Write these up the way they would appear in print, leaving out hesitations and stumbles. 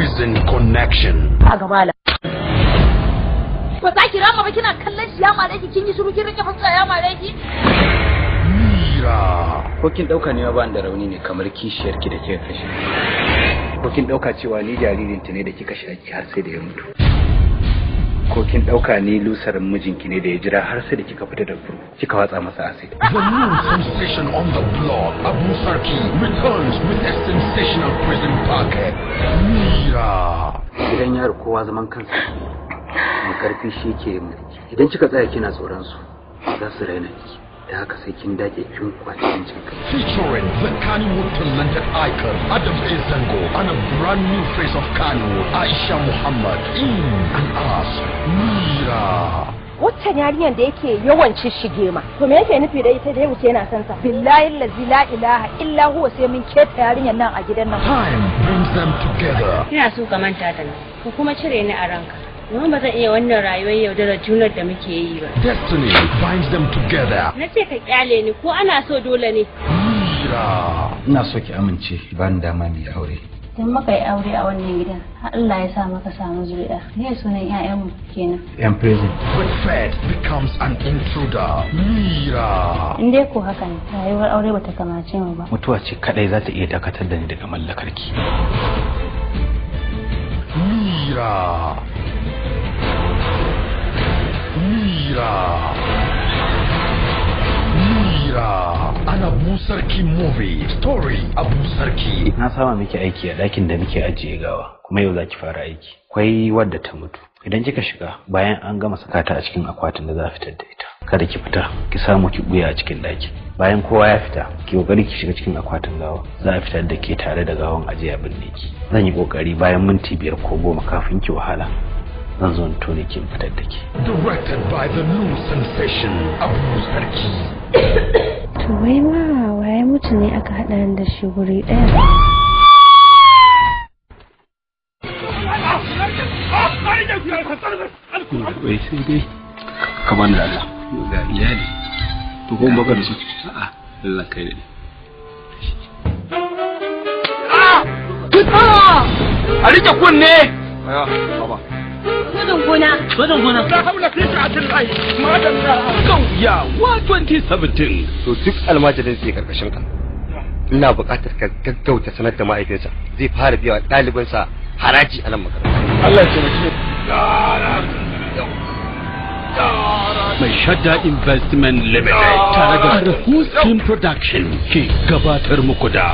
Prison Connection. A gaba ba za ki rama ba, kina kallon shi ya mare ki, kin yi shiru, kin rike fuska, ya mare ki. Mira. Ko kin dauka ne ba da rauni ne kamar kishiyar ki da kika kashe? Ko kin dauka cewa ni jaririn ta ne da kika shaki har sai da ya mutu? Ko kin dauka ni lusarin mijinki ne da ya jira har sai da kika fita da furu kika watsa masa acid? The new sensation on the block, Abu Sarki, returns with a sensational prison packet. Mira. Gidan yaro kowa zaman kansa, mai karfi shi ke mulki. Idan kika tsaya kina tsoron su, za su raina ki. Da haka sai kin dage kin kwaci yancin kai. Featuring the Kannywood talented icon Adam A. Zango and a brand new face of Kannywood, Aisha Muhammad, in and as Mira. Waccan yarinyar da yake yawan shige ma, to me yake nufi da ita da ya wuce yana son sa? Billahi allazi la ilaha illa huwa, sai mun keta yarinyar nan a gidan nan. Time brings them together. Ina so ka manta da ni, ka kuma cire ni a ranka. Domin ba zan iya wannan rayuwar yaudarar junar da muke yi ba. Destiny binds them together. Na ce ka kyale ni, ko ana so dole ne. Mira. Ina so ki amince ki bani dama mu yi aure. Idan muka yi aure a wannan gidan, har Allah ya sa maka samu zuri'a, me sunan 'ya'yanmu kenan? Yan prison. But fate becomes an intruder. Mira. In dai ko haka ne, rayuwar aure bata kamace mu ba. Mutuwa ce kadai za ta iya dakatar da ni daga mallakar ki. Mira. Mira. Mira. An Abu Sarki movie. Story, Abu Sarki. Na sama miki aiki a ɗakin da muke ajiye gawa, kuma yau za ki fara aiki. Akwai wadda ta mutu. Idan kika shiga bayan an gama saka ta a cikin akwatin da za a fitar da ita, kada ki fita, ki samu ki buya a cikin ɗakin. Bayan kowa ya fita, ki kokari ki shiga cikin akwatin gawa. Za a fitar da ke tare da gawan aje a binne ki. Zan yi kokari bayan minti 5 ko 10, kafin ki wahala, zan zo in tone ki, in fitar da ke. Directed by the new sensation, Abu Sarki. To wai ma waye mutu ne aka haɗa ni da shi guri ɗaya? Wai sai dai ka bani da Allah ga iyali, to ko baka da su? A'a, Allah kai ne. A rike kunne. Gudun gona. Sojan gona. La haula fi sa'atillahi. Madalla. Kauyawa 2017. To duk almajirin zai karkashin ka, ina buƙatar ka gaggauta sanar da ma'aikinsa zai fara biya wa ɗalibinsa haraji a nan makaranta. Allah ya taimake. Mai Shadda Investment Limited tare da Huskin Production ke gabatar muku da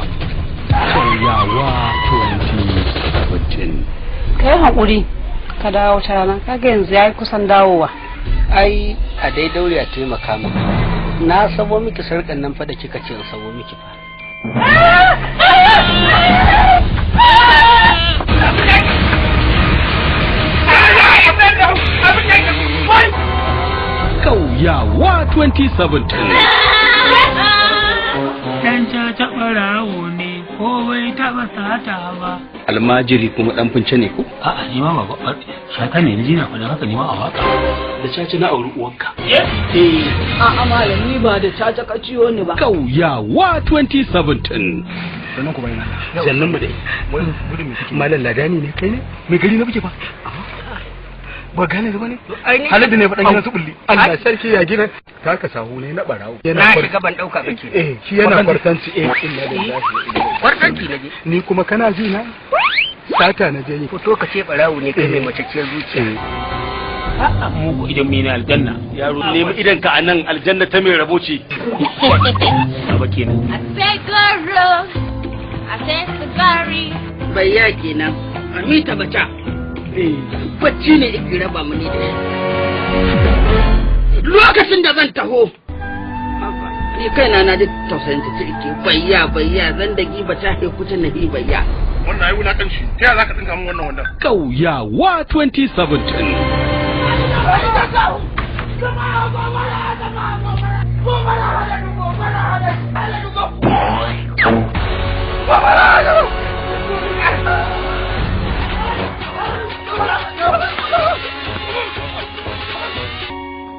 Kauyawa 2017. Ka yi haƙuri ka dawo ta rana, kaga yanzu ya yi kusan dawowa. Ai a dai daure a taimaka min, na sabo miki sarƙan nan fa da kika ce in sabo miki fa. Kauyawa 2017. Dan caca ɓarawo ne ko bai taɓa sata ba. Almajiri kuma dan fince ne ko? A'a, ni ma ba shata ne, ni na faɗin haka ni ma a waka. Da caca na auri uwanka. A'a malami, ba da caca ka ciyo ni ba. Kauyawa 2017. Sannan ku bayan Allah. Sannan mu dai. Malam ladani ne kai ne? Mai gari na buke fa. Ba gane ba ne? Haladu ne faɗan gidan su bulli. Allah sarki, ya gidan. Taka sahu ne na barawo. Na shiga ban ɗauka ba ke. Eh, shi yana kwartanci, eh, inna lillahi wa inna ilaihi. Kwartanci na je. Ni kuma kana ji na? Sata na je yi. Fito ka ce ɓarawo ne kai mai macacciyar zuciya. A'a, mu ko idan mene aljanna. Yaro, nemi idan ka anan, aljanna ta mai rabo ce. Baba kenan. Sai goro a sai sigari. Bayya kenan amita baca bacci ne iki raba mu ne da shi. Lokacin da zan taho ni kaina na ji tausayin ta, ce ike bayya bayya zan da giba ta he kuta na hi bayya. Wannan ai wulakanci. Ta yaya zaka dinga min wannan wannan? Kauyawa 2017.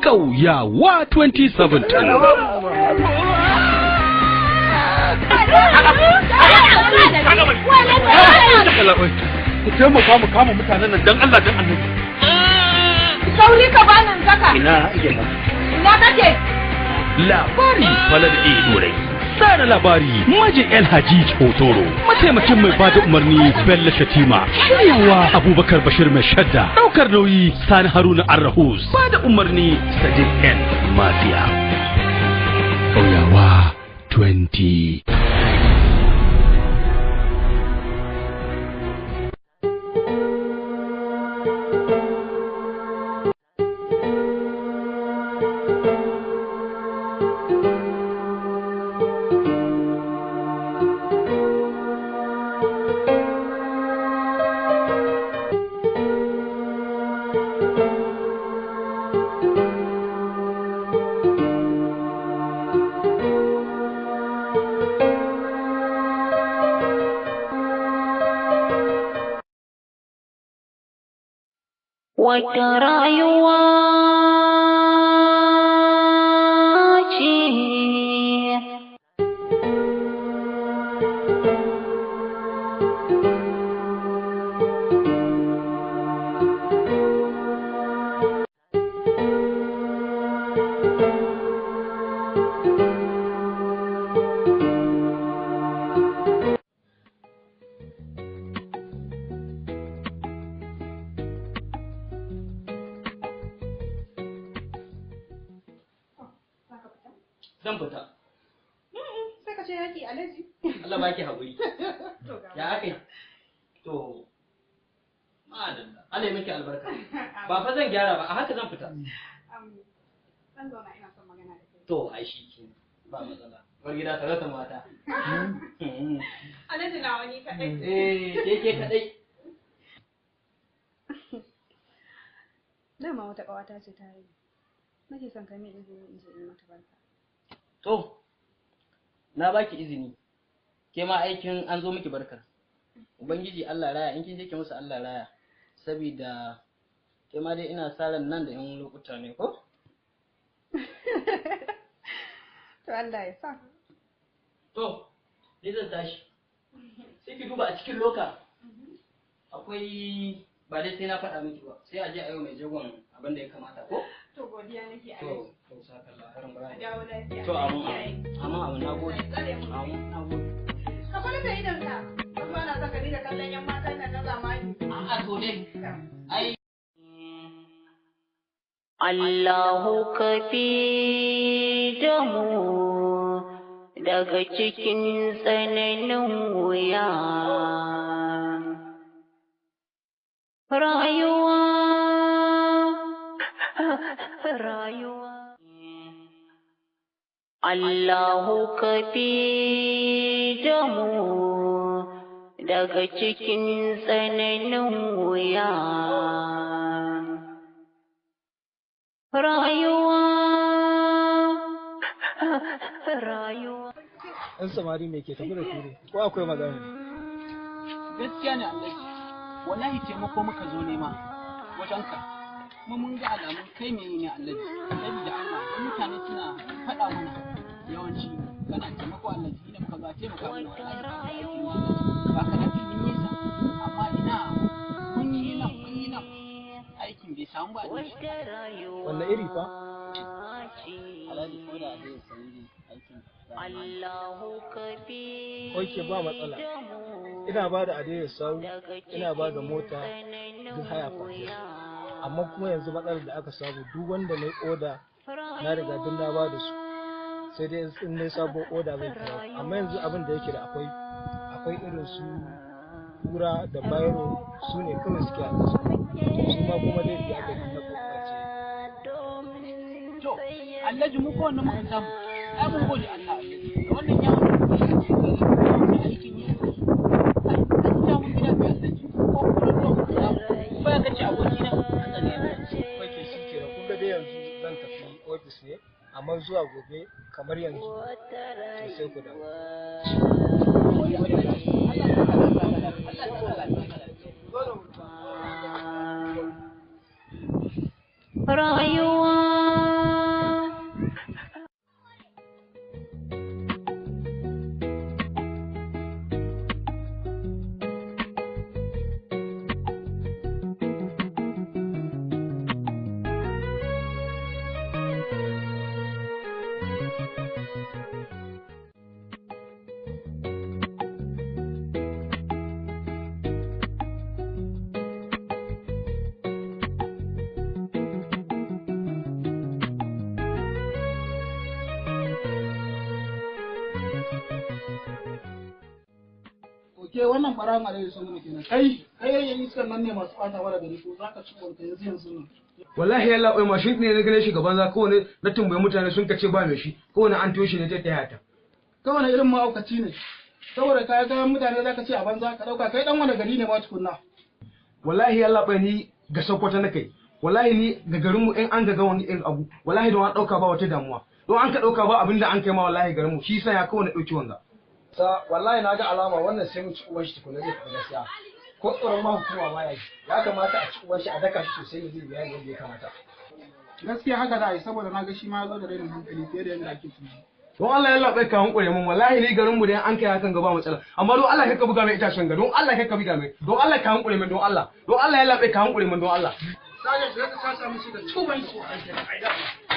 Kauyawa 2017. Ku taimaka mu kama mutanen nan dan Allah dan Annabi. Sauri ka bani zaka. Ina ina. Ina kake? Labari Falal A Dorai. Tsara labari Maji El Hajij Hotoro. Mataimakin mai bada umarni Bello Shatima. Shiryawa Abubakar Bashir Mai Shadda. Daukar nauyi Sani Haruna Arrahus. Bada umarni Sadiq N Mafia. Ƙauyawa 20. Wata rayuwa ce. Zan fita. Sai ka ce yaki alaji. Allah baki haƙuri. Ya aka yi? To, ma'adalla. Allah ya miki albarka. Ba fa zan gyara ba, a haka zan fita. Zan zauna ina son magana da kai. To, ai shi ke ba matsala. War gida sarautar mata. Alaji na wani kaɗai. Eh, ke ke kaɗai. Dama wata ƙawata ce ta yi. Nake son ka min izini in je in mata barka. To, na baki izini, ke ma aikin an zo miki barkar. Ubangiji Allah raya, in kin je ki musu Allah raya, saboda ke ma dai ina sa ran nan da yan lokuta ne ko? To Allah ya sa. To, ni zan tashi. Sai ki duba a cikin loka. Akwai ba dai sai na faɗa miki ba, sai a je a yau mai jagon abin da ya kamata ko? To godiya nake a To, to saka Allah, harin bara. Dawo lafiya. To, amin, amin, amin, na gode. Amin, na gode. Ka kula da idonka. Kuma na saka ni da kallon yan mata na zamani. A'a to dai. Ai Allahu ka fi da mu daga cikin tsananin wuya. Rayuwa, rayuwa. Allahu ka fi da mu daga cikin tsananin wuya. Rayuwa, rayuwa. Ɗan samari me ke tafi da ku ne? Ko akwai magana ne? Gaskiya ne Allah. Wallahi taimako muka zo nema wajenka. Kuma mun ga alamun kai me ne Allah. Saboda Allah mutane suna faɗa mana yawanci kana taimako Allah ina muka ba taimaka mana wallahi ba ka da mun yi sa amma ina mun yi nan mun yi nan aikin bai samu ba. Wanne iri fa? Alhaji ko da zai sayi aikin. Oke ba matsala. Ina ba da adayar sau, ina ba da mota duk haya fafiya. Amma kuma yanzu matsalar da aka samu duk wanda na yi oda na riga duk na ba da su. Sai dai in na yi sabon oda zan kira ku. Amma yanzu abin da yake da akwai akwai irin su kura da bayro su ne kawai suke a ƙasa. Su ma kuma laifi aka yi na kwakwace. To, Alhaji mu ko wannan muka samu. Ai mun gode Allah Alhaji. Da wannan yawon da kuka yi ga aikin yi. Ai, an ta mun gida biyu Alhaji. Ko kuma to muka samu. Ko ya kace aboki na haka ne. Oke shi kenan kun ga dai yanzu zan tafi ofis ne amma zuwa gobe kamar yanzu to sai ku dawo. Rayuwa. Ke wannan baran a dai sun kenan. Kai kai yayin iskan nan ne masu bata wara gari ko zaka ci wanka yanzu yanzu nan. Wallahi yalla oi mashin ne na gane shi gaban za kowane na tambayi mutane sun kace ba mai shi kowane an toshe ne ta taya ta. Kowane irin mahaukaci ne. Saboda kayan kayan mutane zaka ce a banza ka dauka kai dan wani gari ne ma tukunna. Wallahi yalla bai ni ga Sokoto na kai. Wallahi ni ga garinmu in an ga wani irin abu wallahi don an dauka ba wata damuwa. Don an ka dauka ba abinda an kai ma wallahi garinmu shi yasa ya kowane dauki wanga. Sa wallahi na ga alama wannan sai mu ci uwan shi tukuna zai faɗi gaskiya. Ko tsoron ma hukuma ma yayi. Ya kamata a ci uwan shi a daka shi sosai zai bayani yadda ya kamata. Gaskiya haka za a yi saboda na ga shi ma ya zo da rainin hankali fiye da yadda ake tunani. Don Allah ya labai ka hankure mun wallahi ni garin mu da an kai hakan gaba matsala amma don Allah kai ka buga mai itacen ga don Allah kai ka buga mai don Allah ka hankure mun don Allah don Allah ya labai ka hankure mun don Allah. Sale shi ka sasa mishi da tuban shi.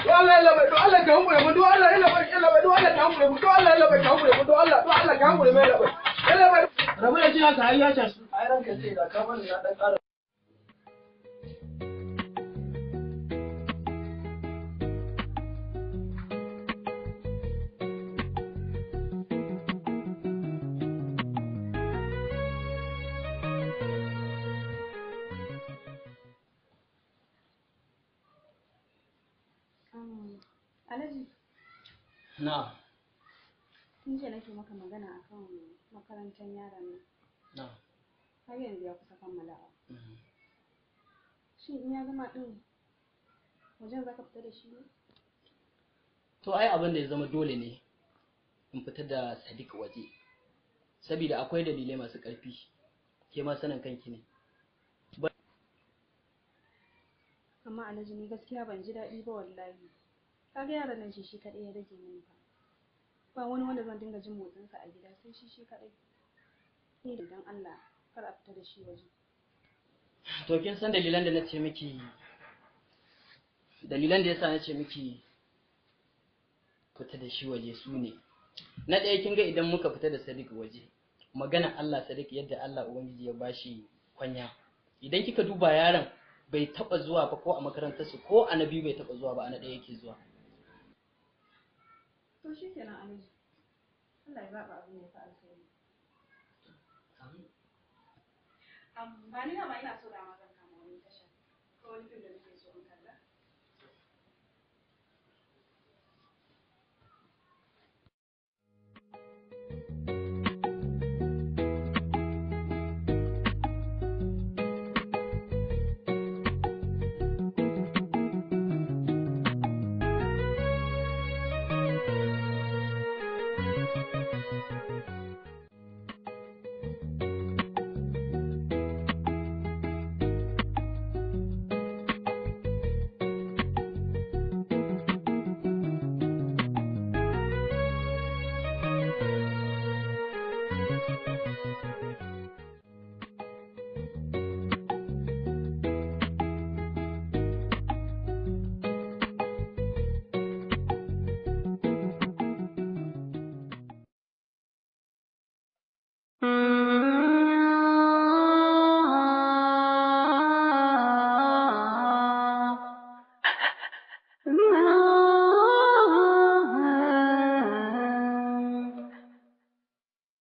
Don Allah ya labai don Allah ka hankure mun don Allah ya labai ya labai don Allah ka hankure mun don Allah ya labai ka hankure mun don Allah don Allah ka hankure mun ya labai ya labai. Rabu da shi haka ai ya tashi. Ai ranka sai da ka bani na dan ƙara. Alhaji, Na. tun jiya nake maka magana akan makarantar yaron nan. Na. Har yanzu ya kusa kammalawa. Shin in ya gama ɗin wajen za ka fita da shi ne? To ai abin da ya zama dole ne in fita da Sadiq waje. Saboda akwai dalilai masu ƙarfi. Ke ma sanin kanki ne. Amma Alhaji ni gaskiya ban ji daɗi ba wallahi. Kaga yaron nan shi shi kaɗai ya rage mini fa. Ba wani wanda zan dinga jin motsinsa a gida sai shi shi kaɗai. Ni da dan Allah kar a fita da shi waje. To kin san dalilan da nace miki dalilan da yasa nace miki fita da shi waje su ne. Na ɗaya kin ga idan muka fita da Sadiq waje magana Allah Sadiq yadda Allah Ubangiji ya bashi kwanya. Idan kika duba yaron bai taba zuwa ba ko a makarantarsu ko a na biyu bai taba zuwa ba a na ɗaya yake zuwa. To shi kenan Alhaji. Allah ya zaɓa abin da ya fi alkhairi. Ba ni ma ina so dama zan kama wani tasha ko wani fim da nake so in kalla.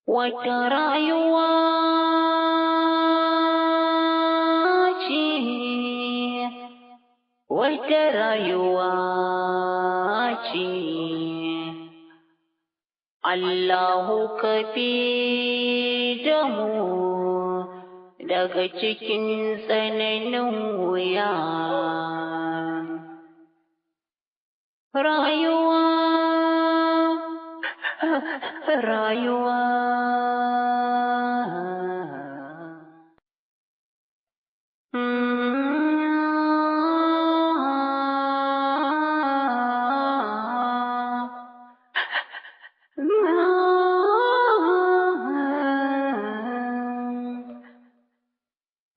Wata rayuwa ce, wata rayuwa ce, Allahu ka fi da mu daga cikin tsananin wuya. Rayuwa, rayuwa.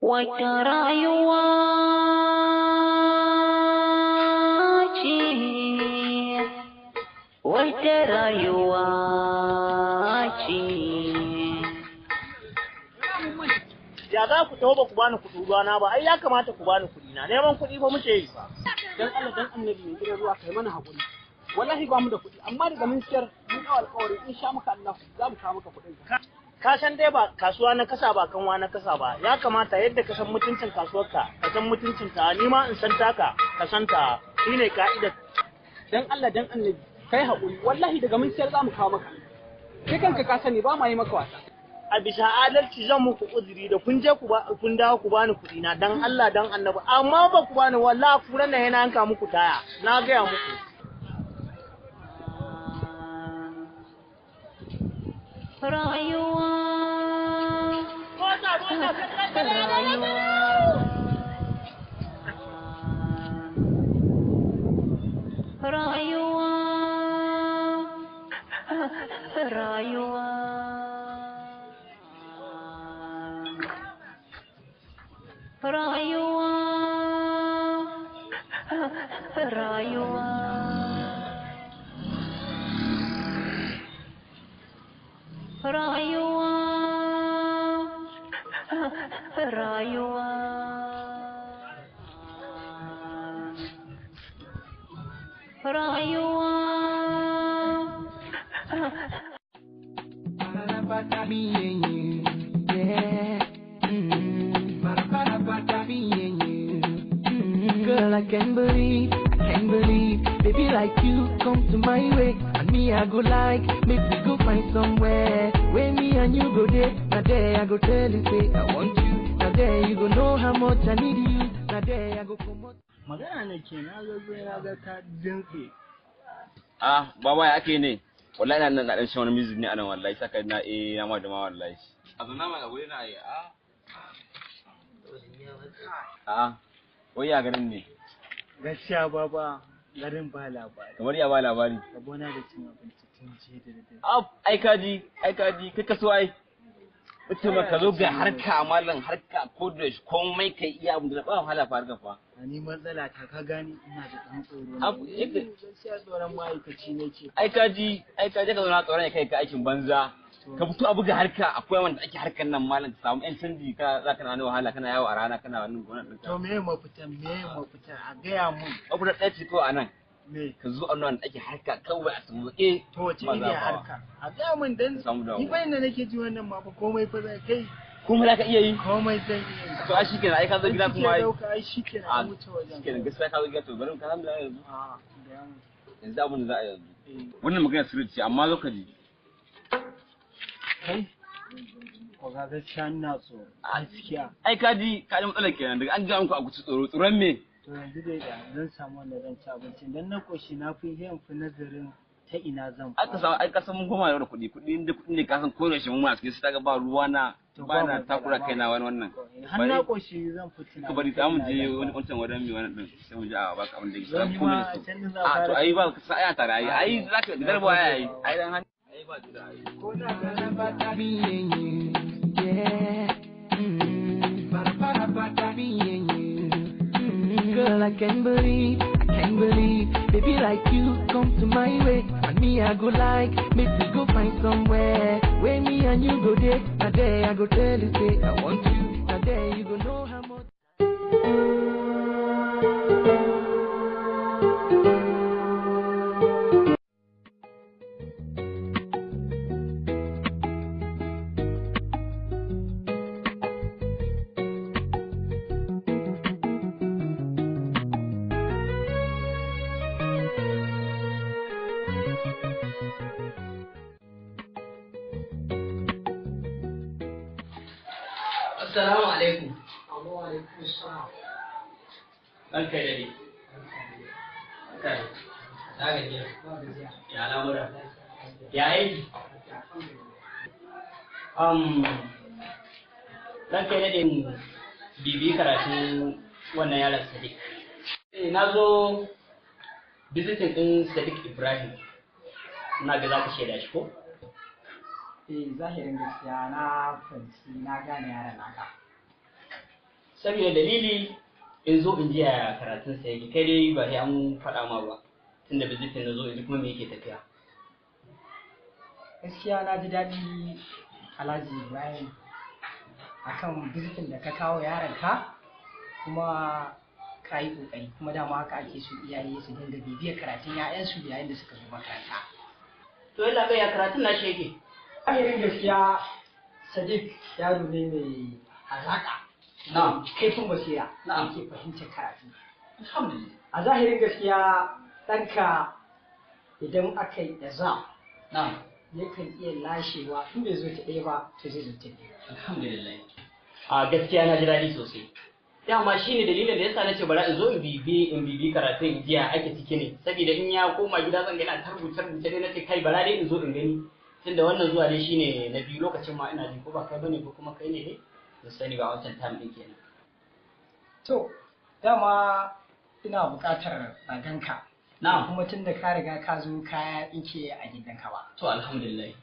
Wata rayuwa ce, wata rayuwa ce. Ya za ku taho ba ku bani kuɗi ruwana ba, ai ya kamata ku bani kuɗi na, neman kuɗi fa muke yi. Dan Allah dan annabi mai gidan ruwa kai mana haƙuri. Wallahi ba mu da kuɗi, amma daga mun siyar mun ɗau alƙawari in sha maka Allah za mu kawo maka kuɗin ka. Ka san dai ba kasuwa na kasa ba kanwa na kasa ba. Ya kamata yadda ka san mutuncin kasuwarka, ka san mutuncin ta, ni ma in san taka, ka san ta. Shine ka'idar. Dan Allah dan Annabi, kai haƙuri, wallahi daga mun siyar za mu kawo maka. Kai kanka ka sani ba ma yi maka wasa. A bisa adalci zan muku uzuri da kun je ku ba kun dawo ku bani kuɗi na dan Allah dan Annabi, amma ba ku bani wallahi furan nan yana yanka muku taya, na gaya muku. Rayuwa. Mota mota. Rayuwa. Rayuwa. Rayuwa. Rayuwa. Rayuwa. Rayuwa. Rayuwa. Me and you, yeah. Me and you. Girl, I can't believe, baby, like you come to my way, and me I go like, make we go find somewhere where me and you go there. Now there I go tell you say I want you. Now there you go know how much I need you. Now there I go come out. Magana nake na ga zo na ga ta dintse. Ah, baba ya ake ne? Wallahi ina nan na dan shan wani music ne anan wallahi saka na eh na ma da ma wallahi. A zo na ma ga guri na yi ah. Ah, wai ya garin ne? Gaskiya baba garin ba labari. Kamar ya ba labari. Rabona da cin abinci tun jiya da daddare. Ah, ai kaji, ai kaji, kai ka so ai. Mutum ka zo ga harka malam harka ko da shi komai kai iya abin da ba wahala fa harka fa. Ni matsala ta ka gani ina da ɗan tsoro. Abu yadda gaskiya tsoron ma'aikaci nake. Ai kaji, ai kaji ka zo na tsoron ya kai ka aikin banza. Ka fito a buga harka akwai wanda ake harkar nan malam ka samu yan canji ka za ka na wani wahala kana yawo a rana kana wannan gonar ɗinka. To me mafita me mafita a gaya mun. Abu da ɗaya ce kawai a nan. Me? Ka zo a nan ake harka kawai a sauƙe. To wace iri harka? A gaya mun dan ni fa inda nake ji wannan ma fa komai fa zai kai. Komai za ka iya yi? Komai zan iya yi. To ai shikenan ai ka zo gida kuma ai. Ai shikenan an wuce wajen. Shikenan gaskiya ka zo gida to bari ka san da yanzu. A gaya mun. Yanzu abin da za a yanzu. Wannan magana sirri ce amma zo ka ji. Kai? Oga gaskiya ina tsoro. Gaskiya. Ai ka ji ka ji matsalar kenan daga an ji muku a kuci tsoro tsoron me? To yanzu dai da zan samu wanda zan ci abinci dan na koshi na fi yin fi nazarin ta ina zan Aka samu ai ka san mun koma da kuɗi kuɗi inda kuɗi ne ka san ko yaushe mun muna cikin su ta ga ba ruwa na ba na takura kaina wani wannan. Har na koshi zan fi tunani. Ka bari za mu je wani wancan wajen mai wannan din sai mu je a baka abin da yake Wani komai ma da su. can din za a A to fara ai ba ka sa ai a tare ai ai za ka garba ai ai dan hannu ai ba da ai. Me and you, yeah. Me and you. Girl, I can't believe, baby, like you come to my way, and me I go like, make we go find somewhere where me and you go there. Now there I go tell you say I want you. Now there you go know how much. Assalamu alaikum. Ranka ya dade. Ranka ya. Na gajiya. Ya al'amura. Ya aiki. Ranka ya dade bibi karatun wannan yaron Sadiq. Eh, na zo visiting din Sadiq Ibrahim. Ina ga za ka shaida shi ko? Eh, zahirin gaskiya na fahimci na gane yaron naka. Saboda dalili in zo in ji yaya karatun sa yake kai dai ba sai an faɗa ma ba tunda visiting na zo in ji kuma me yake tafiya. Gaskiya na ji daɗi Alhaji Ibrahim akan visitin da ka kawo yaron ka kuma ka yi ƙoƙari kuma dama haka ake so iyaye su dinga bibiyar karatun 'ya'yansu yayin da suka zo makaranta. To yalla bai ya karatun nashi yake. Zahirin gaskiya Sadiq yaro ne mai hazaƙa. Na'am. Kaifin basira. Na'am. Yake fahimtar karatu. Alhamdulillah. A zahirin gaskiya ɗanka idan aka yi exam Na'am. yakan iya lashewa in bai zo ta ɗaya ba to zai zo ta biyu. Alhamdulillah. A gaskiya na ji daɗi sosai. Dama shi ne dalilin da yasa nace bari in zo in bibi karatun in jiya ake ciki ne, saboda in ya koma gida zan ga yana ta rubuce rubuce dai, nace kai bara dai in zo in gani, tunda wannan zuwa dai shine na biyu. Lokacin ma ina ji ko ba kai bane ko kuma kai ne dai, ban sani ba, wancan time din kenan. To, dama ina buƙatar na ganka. Na'am. Kuma tun da ka riga ka zo ka yanke a gidanka ba. To, alhamdulillah.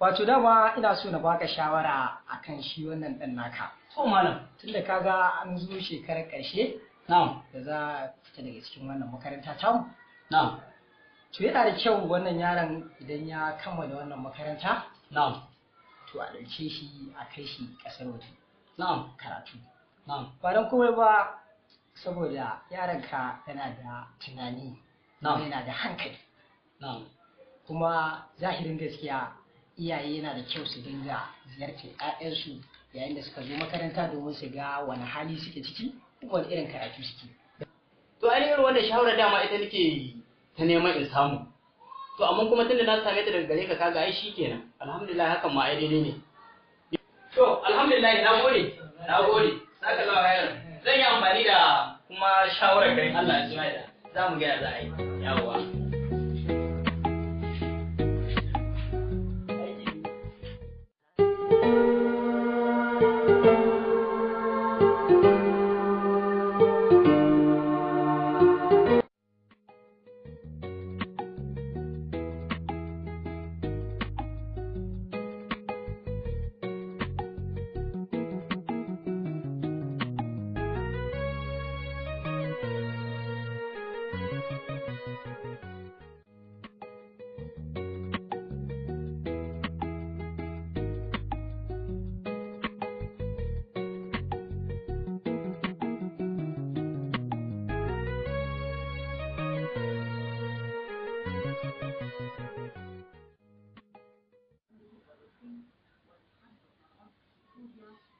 Wato dama ina so na baka shawara akan shi wannan ɗan naka. To, malam. Tun da ka ga an zo shekarar ƙarshe Na'am. da za a fita daga cikin wannan makaranta tamu. Na'am. To, yana da kyau wannan yaron idan ya kammala wannan makaranta Na'am. to a ɗauke shi a kai shi ƙasar waje Na'am. karatu. Na'am. Ba don komai ba saboda yaronka yana da tunani, Na'am. yana da hankali. Na'am. Kuma zahirin gaskiya iyaye yana da kyau su dinga ziyartar 'ya'yansu yayin da suka zo makaranta domin su ga wani hali suke ciki kuma wani irin karatu suke. To, ai irin wannan shawara dama ita nake ta neman in samu. To, amma kuma tunda na same ta daga gare ka, kaga ai shikenan. Alhamdulillah, hakan ma ai daidai ne. To, alhamdulillah, na gode. Na gode. Saka lawa yaron. Zan yi amfani da kuma shawarar garin Allah ya tsaya da. Za mu ga ya za a yi. Yawwa.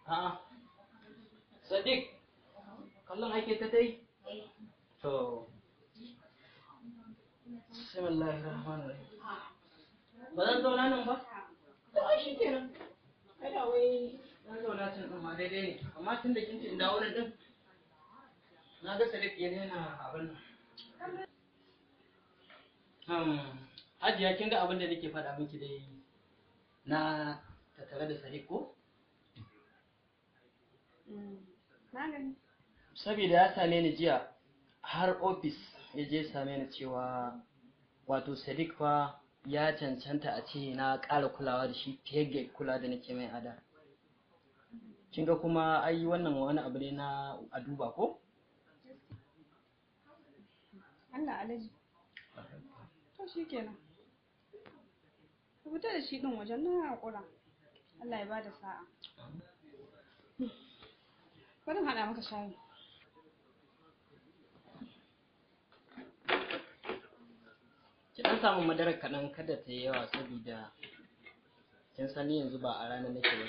A'a. Sadiq, kallon ake ta tai? To. Bismillahir Rahmanir Rahim. Ba zan zauna nan ba? To, ai shi kenan. Ai da wai zan zauna can ɗin ma daidai ne. Amma tun da kin ce in dawo nan ɗin, na ga Sadiq yana abin nan. Hajiya, kin ga abin da nake faɗa miki dai na tattare da Sadiq ko? Na gani. Saboda ya same ni jiya har ofis, ya je same ni cewa wato Sadiq fa ya cancanta a ce na ƙara kulawa da shi fiye da kula da nake mai a da. Kin ga kuma ai wannan wani abu ne na a duba ko? Allah Alhaji. To, shi kenan. Ka fita da shi ɗin wajen, na haƙura. Allah ya bada sa'a. Bari in haɗa maka shayi. Ki ɗan samu madarar kaɗan, kada ta yi yawa, saboda kin san ni yanzu ba a ranar nake ba.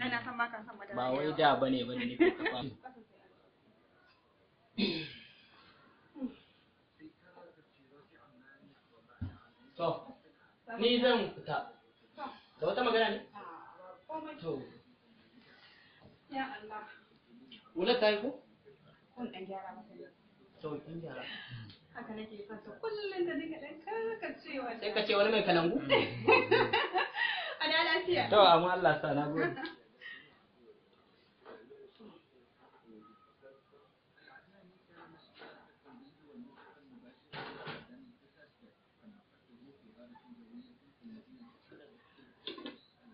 Ai na san baka son madara. Ba wai da bane bane nake kafa. To, ni zan fita. Da wata magana ne? To, Ya Allah. wula ta yi ko? Kun ɗan gyara maka ne. To, kin gyara. Haka nake son ta kullum ta dinga ɗan karkacewa. Sai ka ce wani mai kalangu? A da lafiya. To, amma Allah sa na gode.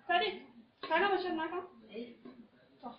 Sadiq, ka gama shan naka? To.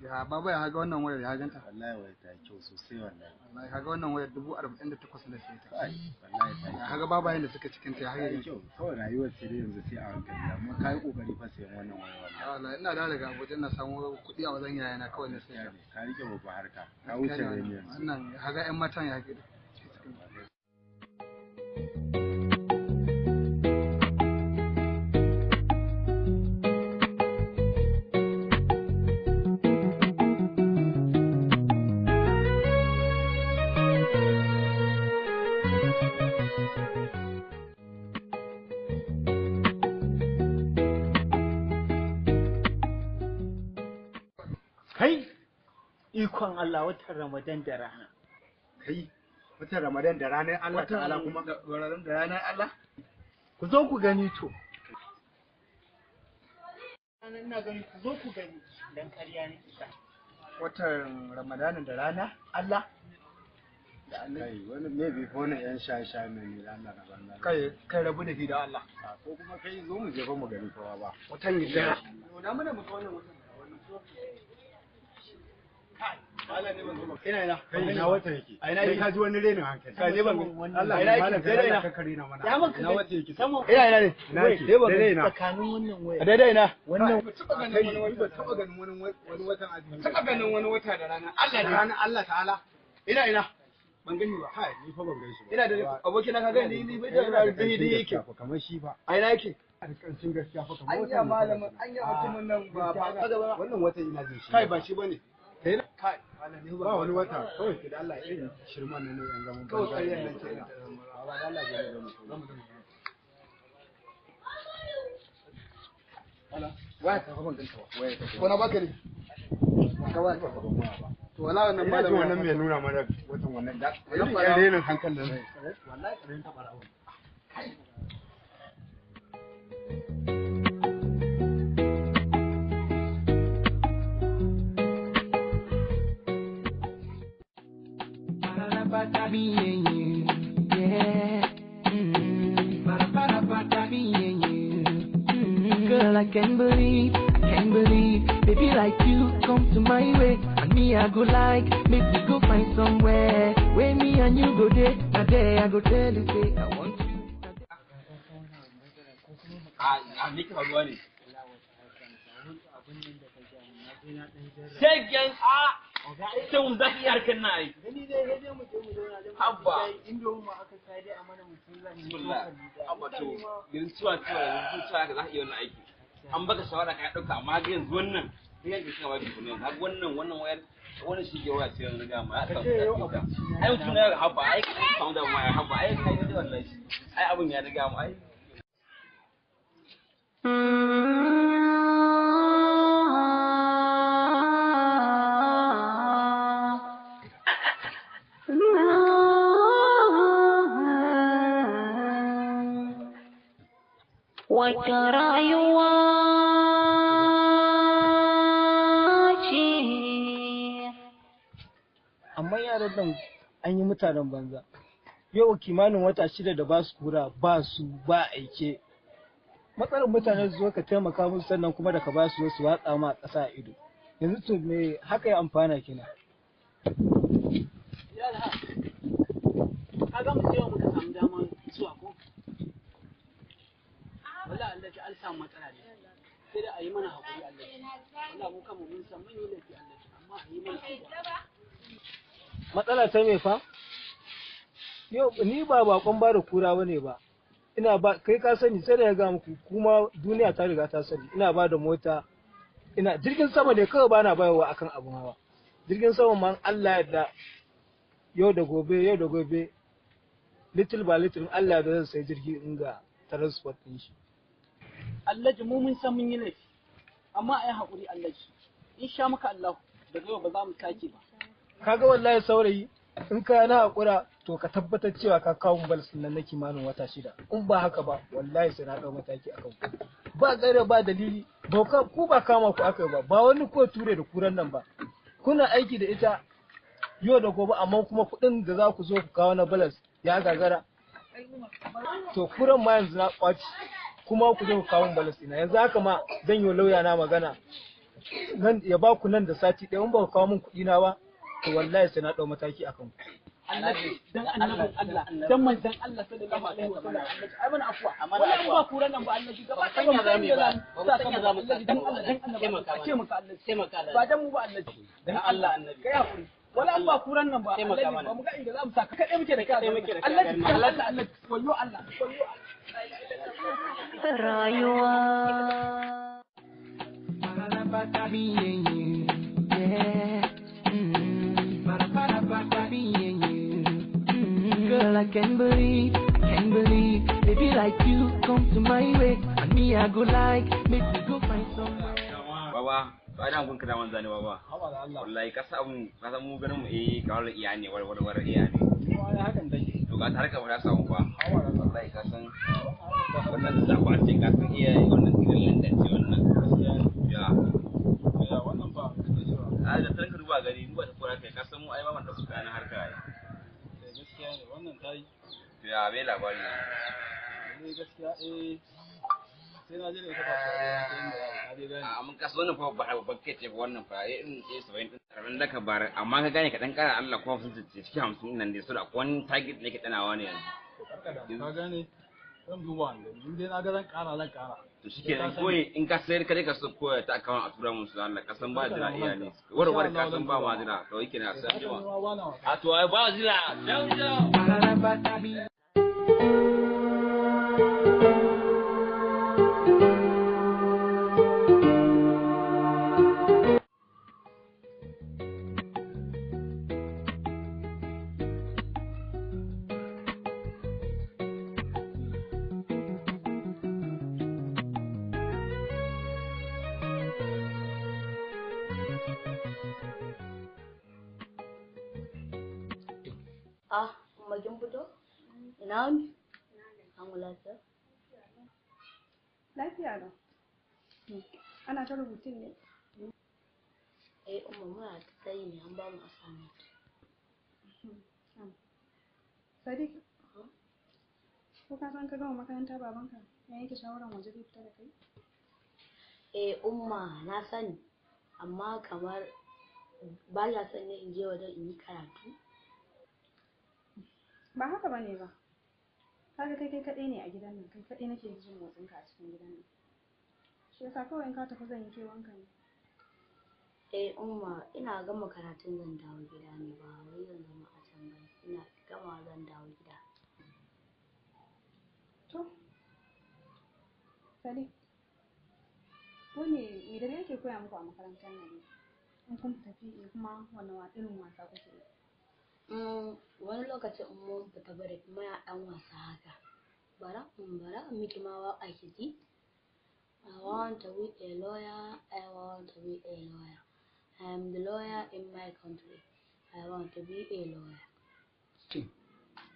Ya ba. Baba ya haga wannan wayar ya ganta? Wallahi wayar ta kyau sosai wallahi. Wallahi haga wannan wayar 48,000 na siye ta. Wallahi ta Ya haga babayen da suka cikin ta ya haga kyau. Kawai rayuwar sai dai yanzu sai a hankali amma ka yi kokari fa sayan wannan wayar wallahi. Wallahi ina da daga Abuja ina samu kuɗi a wajen yayana kawai na siya. Ka rike babba harka. Ka wuce da yanzu. Wannan haga ƴan matan ya haga. Kai, ikon Allah watan Ramadan da rana. Kai, watan Ramadan da ranar Allah ta'ala kuma. Ramadan da ranar Allah? Ku zo ku gani to. Ina gani ku zo ku gani dan ƙarya ne isa. Watan Ramadan da rana Allah? Kai, wani maybe ko wani yan shaye-shaye mai ne Allah na banza. Kai, kai rabu da shi da Allah. Ko kuma kai zo mu je fa mu gani kowa ba. Watan gidara. Nuna mana mu ga wannan watan. Ina ina. Kai ina wata yake. Kai ka ji wani renin hankali. Kai ne ban Allah ina malam yake daidai ina ina. ka kare na mana. Ya maka Ina wata yake. Ina ina ne. Ina yake. Dai ban Daidai ina. Tsakanin wannan waya. Daidai ina. Wannan Kai ni ban taba ganin wani wani watan azumi. Taba ganin wani wata da rana. Allah da rana Allah ta'ala. Ina ina. Ban gani ba. Kai ni fa ban gan shi ba. Ina da abokina ka gani ni bai da daidai yake. Kamar shi fa. A ina yake? Alƙancin gaskiya fa kamar Anya malamin anya mutumin nan ba ba Wannan watan ina jin shi. Kai ba shi bane. Kai kai malam ni ba wani wata kawai ki da Allah irin shirman nan ne yan zaman Kawai ƙaryar nan ce. Ba da Allah ya ga mu. Wala waya ta ban ganta ba. Ko na baka ne? Ka waya ta ban waya ba. To wala wannan Ina jin malamin wannan mai nuna mana watan wannan da. Wannan Irin ɓarawo. yan renin hankalin nan. Wallahi ƙaryar ta ɓarawo. Me and you, yeah. Me and you. Girl, I can't believe, baby like you come to my way, and me I go like, make me go find somewhere where me and you go there. Now there I go tell you say I want you. A me ke faruwa ne? Shegen a sai mun zaki iya harkar na ai. Gani dai sai dai mu je mu zauna dan Habba. indomin mu aka sai dai a mana mutum zan yi. Bismillah. Abba to yanzu cewa cewa yanzu cewa ka za ka iya wannan aiki. An baka shawara ka ɗauka amma ga yanzu wannan sai yanzu kika ba tukuna yanzu har wannan wannan wayar wannan shi ke waya ce yanzu ga ma ya samu ta. Ai mutum ya habba ai ka samu da ma ya habba ai kai ne wallahi. Ai abun ya riga mu ai. Wata rayuwa ce. Amma yaran nan an yi mutanen banza. Yau kimanin wata 6 da ba su kura ba su ba aike. Matsalar mutane su zo ka taimaka musu sannan kuma da ka ba su su watsa ma ƙasa a ido. Yanzu to me haka ya amfana kenan. Ka ga mu cewa muka samu damar zuwa ko? Wallahi Allah ji an samu matsala ne. Sai da a yi mana haƙuri Allah ji. Wallahi mu kanmu mun san mun yi laifi Allah ji amma a yi mana haƙuri. Matsala ta me fa? Yau ni ba bakon ba da kura bane ba. Ina ba kai ka sani sai da ya ga muku kuma duniya ta riga ta sani ina ba da mota ina jirgin sama ne kawai bana bayarwa akan abun hawa. Jirgin sama ma in Allah ya yarda yau da gobe yau da gobe little by little in Allah ya yarda zan sai jirgi in ga transport din shi. Allah ji mu mun san mun yi laifi amma a yi haƙuri Allah ji. In sha maka Allah daga yau ba za mu sake ba. Kaga wallahi saurayi in ka na hakura to ka tabbatar cewa ka kawo min balas nan na kimanin wata 6 in ba haka ba wallahi sai na dau mataki akan ku ba gaira ba dalili ba ku ba kama ku aka yi ba ba wani ko ture da kuran nan ba kuna aiki da ita yau da gobe amma kuma kuɗin da za ku zo ku kawo na balas ya gagara to kuran ma yanzu na kwaci kuma ku zo ku kawo min balas ina yanzu haka ma zan yi wa lauya na magana Nan ya ba ku nan da sati ɗaya, in ba ku kawo min kuɗi na ba, to wallahi sai na ɗau mataki akan ku. Allah, dan annabin Allah, dan manzon Allah sallallahu alaihi wasallam, Allah ai mana afuwa. Wallahi ba kuran nan ba, Allah ji gaba ɗaya ba mu san za mu sa, dan Allah, dan Allah a ce maka, Allah taimaka, ba dan mu ba, Allah dan Allah annabi kai hakuri. Wala ba kuran nan ba, Allah ba mu ga inda za mu sa ka, kadai muke da kai, Allah Allah Allah, wayo Allah, wayo Rayuwa. Me and you, yeah. Me and you. Girl, I can't believe, baby like you come to my way, and me I go like, make me go find somewhere. Baba, ba da kun kada manza ne baba. Wallahi ka sa mun, ka san mu ganin mu eh kawar iya ne, war war war iya ne. Wai hakan take. To ga tarka ba ta samu fa. Wallahi ka san wannan zafa ce, ka san iya wannan tsirin London ce wannan. Ya. Ya wannan fa kake cewa. A da tarka duba gari duba ta kora kai, ka san mu ai ba mu dauka kayan harka ai. Eh gaskiya ne wannan tayi. To ya bai labari ne. Ne gaskiya eh sai na je da ita kasuwa sai inda za ka dai gane. A mun kaso wannan fa ba babban kai ce fa wannan fa eh irin eh 70 din karan da ka bar, amma ka gane ka dan kara Allah ko 50 ce cikin 50 nan dai, so da akwai wani target ne ke danawa ne yanzu. Ka gane, zan duba ne, in dai na ga zan kara zan kara. To shikenan, ko in ka sayar ka dai ka so ko ta account a tura musu, Allah ka san ba jira iya ne. War war ka san ba ma jira to yake na san jima. A to ai ba jira. Jau jau. Ah, umma kin fito? Ina wuni? An lafiya? Lafiya lau. Ana ta rubutun ne? Eh, umma muna ta tsayi ne, an ba mu assignment. Sadiq, ko ka san ka gama makaranta babanka ya yanke shawaran waje zai fita da kai? Eh, umma na sani, amma kamar ba ya son ne in je wajen in yi karatu. Ba haka bane ba. Kaga kai kai kaɗai ne a gidan nan, kai kaɗai nake jin motsinka a cikin gidan nan. Shi yasa kawai in ka tafi zan yi kewanka ne. Eh, umma ina gama karatun zan dawo gida ne, ba wai zan zama a can ba. Ina gama zan dawo gida. To, Sadiq, wani me da yake koya muku a makarantar nan ne? In kun tafi kuma wanne irin wasa kuke yi? Wani lokacin in mun fita break muna ɗan wasa haka. Bara in miki ma waƙa ki ji. I want to be a lawyer, I want to be a lawyer. I am the lawyer in my country. I want to be a lawyer.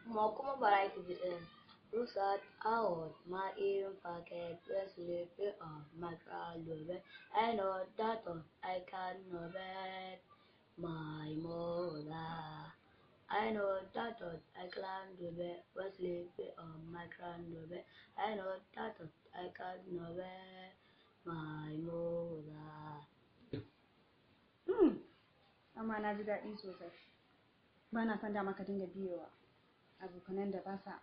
Ma kuma bara ki ji ɗin. Rusat out my earring pocket, we're sleeping on my ground. I know that I cannot bet my mother. I know that I climbed the bed, was sleeping on my ground. I know that I cannot bet my mother. Amma na ji daɗi sosai. Ba na son dama ka dinga biyowa abokanan da ba sa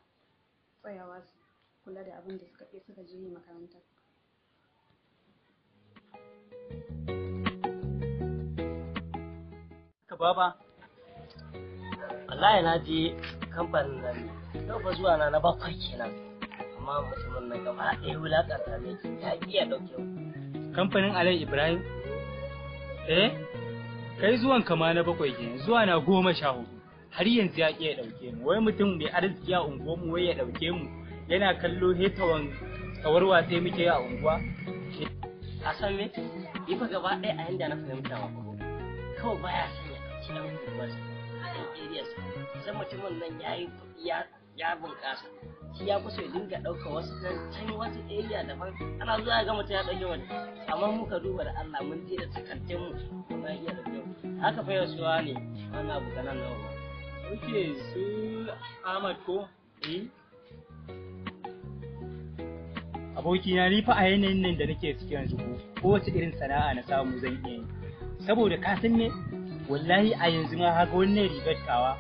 tsayawa su kula da abin da suka suka je yi makaranta. Ka baba, wallahi na je kamfanin nan ne, yau fa zuwa na 7 kenan, amma mutumin nan gaba ɗaya wulaƙanta ne, ya iya ɗauke mu. Kamfanin Alai Ibrahim? Eh? Kai zuwan kama na 7 kenan, zuwa na 14. Har yanzu ya ƙi ya ɗauke mu. Wai mutum mai arziki a unguwarmu wai ya ɗauke mu, yana kallo hetawan tsawarwa sai muke yi a unguwa. A san me? Ni fa gaba ɗaya a yanda na fahimta ma ko. Kawai baya son ya ɗauki ɗan unguwarsa, ɗan eriyarsa. Sai mutumin nan ya yi kuɗi ya bunƙasa. Shi ya kusa ya dinga ɗaukar wasu ɗan can wasu eriya daban. Ana zuwa ga mutum ya ɗauki wani. Amma muka duba da Allah mun je da takardun mu amma ya iya ɗauke mu. Haka fa yau suwa ne wannan abu kanan nawa ba. Oke, su Ahmad ko? Eh? Abokina, ni fa a yanayin nan da nake ciki yanzu, ko kowace irin sana'a na samu zan iya yi. Saboda ka san me, wallahi a yanzu ma haka wannan rigar tawa,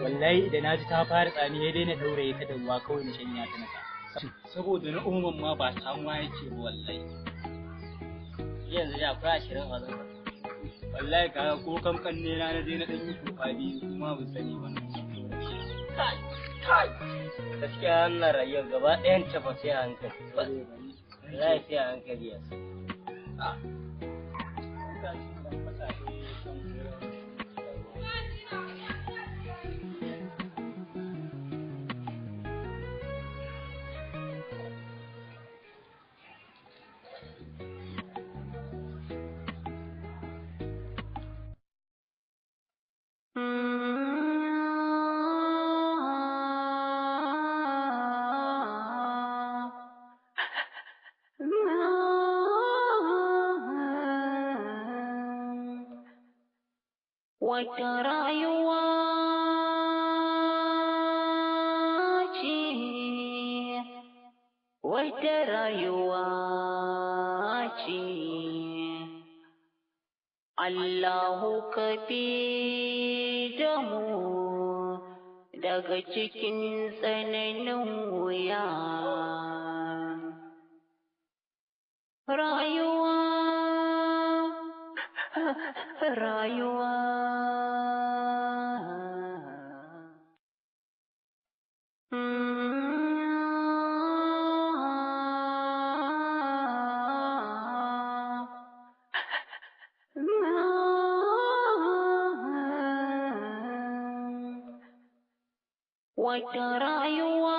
wallahi idan na ji ta fara tsami, sai dai na ɗauraye ta da ruwa kawai na shanya ta nasa. Saboda na oman ma ba samuwa yake ba wallahi. Yanzu da akwai 20 a wajen. Wallahi kaga ko kamkan ne na je na ɗan yi tofa biyu kuma ban sani ba. Kai, kai. Gaskiya wannan rayuwar gaba ɗayan ta fa sai a hankali. Wallahi sai a hankali yanzu. Wata rayuwa ce, wata rayuwa ce, Allahu ka fi da mu daga cikin tsananin wuya. Rayuwa, rayuwa. Wata rayuwa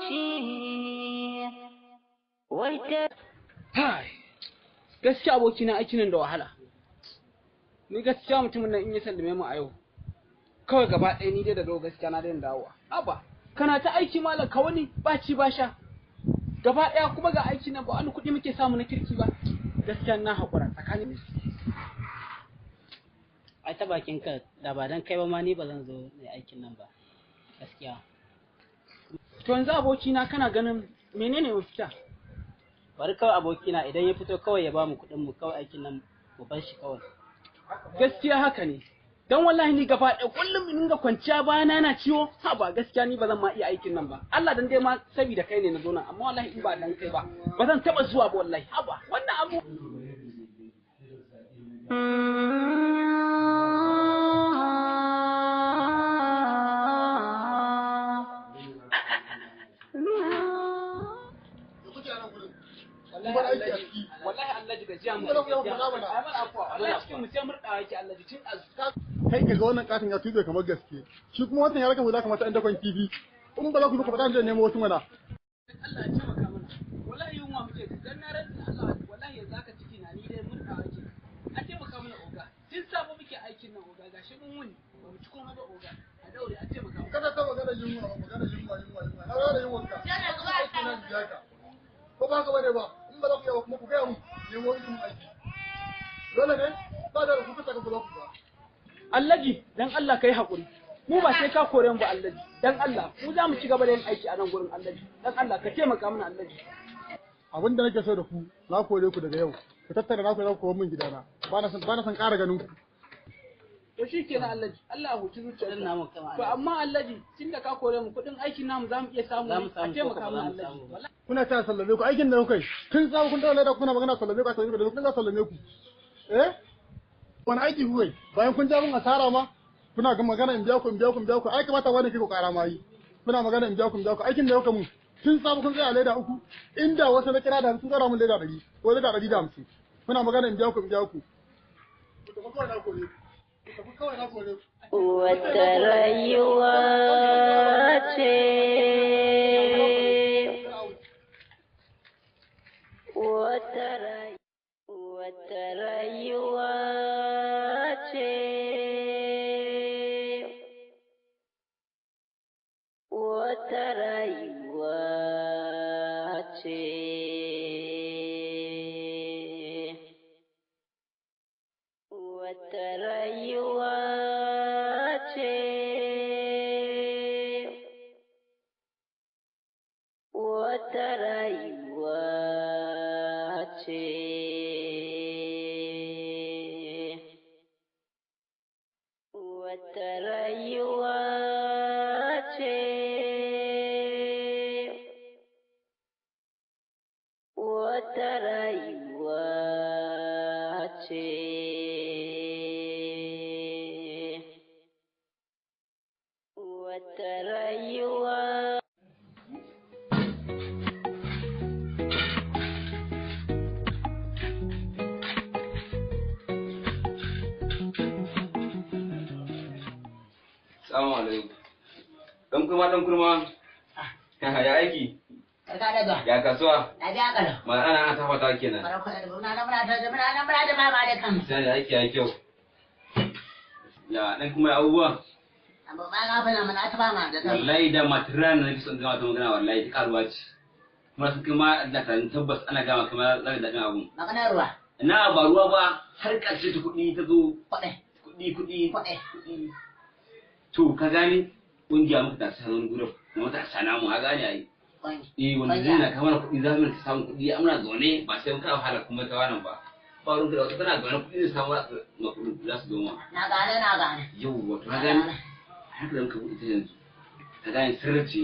ce, wata. Hai, gaskiya abokina aikin nan da wahala. Ni gaskiya mutumin nan in ya sallame mu a yau, kawai gaba ɗaya ni dai daga gaskiya na daina dawowa. Haba, kana ta aiki malam ka wani ba ci ba sha. Gaba ɗaya kuma ga aikin nan ba wani kuɗi muke samu na kirki ba. Gaskiya na haƙura tsakanin. Ai ta bakin ka da ba dan kai ba ma ni ba zan zo na aikin nan ba. Gaskiya. To yanzu abokina kana ganin menene mafita? Bari kawai abokina idan ya fito kawai ya bamu kuɗin mu kawai, aikin nan mu bar shi kawai. Gaskiya haka ne. Dan wallahi ni gaba ɗaya kullum in dinga kwanciya bayana na ciwo, ha ba gaskiya ni ba zan ma iya aikin nan ba. Allah dan dai ma saboda kai ne na zo nan, amma wallahi in ba dan kai ba, ba zan taɓa zuwa ba wallahi. Haba, wannan abu. Wallahi Allah ji gajiya mu. Wallahi cikin mu sai murɗawa yake Allah ji tun azu. Kai ka ga wannan katin ya tube kamar gaske, shi kuma wannan ya raka hula kamar ta dakon kifi. In ba za ku faɗa da nemo wasu mana. Allah ya taimaka mana. Wallahi yunwa muke ji, dan na rantsa Allah wallahi yanzu haka ciki na ni dai murɗawa yake. A taimaka mana oga. Tun sabo muke aikin nan oga, gashi mun wuni ba mu ci komai ba oga. A daure a taimaka mana. Kada ta magana yunwa ba, magana yunwa yunwa yunwa. Na rara yunwan ka. Yana zuwa ka. Ko ba ka bane ba, in ba za ku yawa kuma ku gaya mu nemo irin aiki. Dole ne ba da ku kusa ka kula ku ba. Allaji dan Allah kai hakuri. Mu ba sai ka kore mu ba Allaji. Dan Allah mu za mu ci gaba da yin aiki a nan gurin Allaji. Dan Allah ka taimaka mana Allaji. Abin da nake so da ku, na kore ku daga yau. Ku tattara na ku za ku kawo min gidana. Ba na son ƙara ganin ku. To shi kenan Allaji, Allah ya huci zuciyarka. To amma Allaji, tunda ka kore mu kuɗin aikin namu za mu iya samu a taimaka mana Allaji. Kuna ta sallame ku aikin da kuka yi. Tun samu kun dawo da kuna magana sallame ku a sallame ku da kun za sallame ku. Eh? Wani aiki kuka yi? Bayan kun ja mun asara ma kuna ga magana in biya ku in biya ku in biya ku, ai kamata wani kike ku ƙara ma yi. Kuna magana in biya ku in biya ku aikin da kuka mun. Tun samu kun tsaya leda uku, inda wasu na kira da sun tsara mun leda 100 ko leda 150. Kuna magana in biya ku in biya ku. Ku tafi kawai na kore ku. Wata rayuwa ce, wata rayuwa ce, wata rayuwa ce. Wata rayuwa ce. Wata rayuwa ce. Wata rayuwa ce. Wata rayuwa ce. Wata rayuwa. Salamu alaikum. Dan kurma, dan kurma. Ya aiki? Barka da zuwa. Ya kasuwa? Lafiya kalau. Ma ana ana tafata kenan. Barka da muna nan muna ta muna nan muna da mama da kan. Sai da aiki ya kyau. Ya dan kuma ya abubuwa. Amma ba ga fa muna ta ba ma da kan. Wallahi da matiran na nake son gama ta magana wallahi ta karuwa ce. Kuma sun kuma da kan tabbas ana gama kamar zaka daɗin abun. Maganar ruwa. Na ba ruwa ba har ƙarshe ta kuɗi ta zo. Kuɗi. Kuɗi kuɗi. Kuɗi. To ka gane ƙungiya muka tafi wani gurin na matasa namu ka gane ai. Eh wanda zai na kamar kuɗi za mu samu kuɗi amna zaune ba sai mun kawo wahala kuma ta wannan ba. Ba ruwan da wata tana zaune kuɗi zai samu ma kuɗi za su zo ma. Na gane na gane. Yau wato ka gane haka da muka buɗe ta yanzu. Ka gane sirri ce.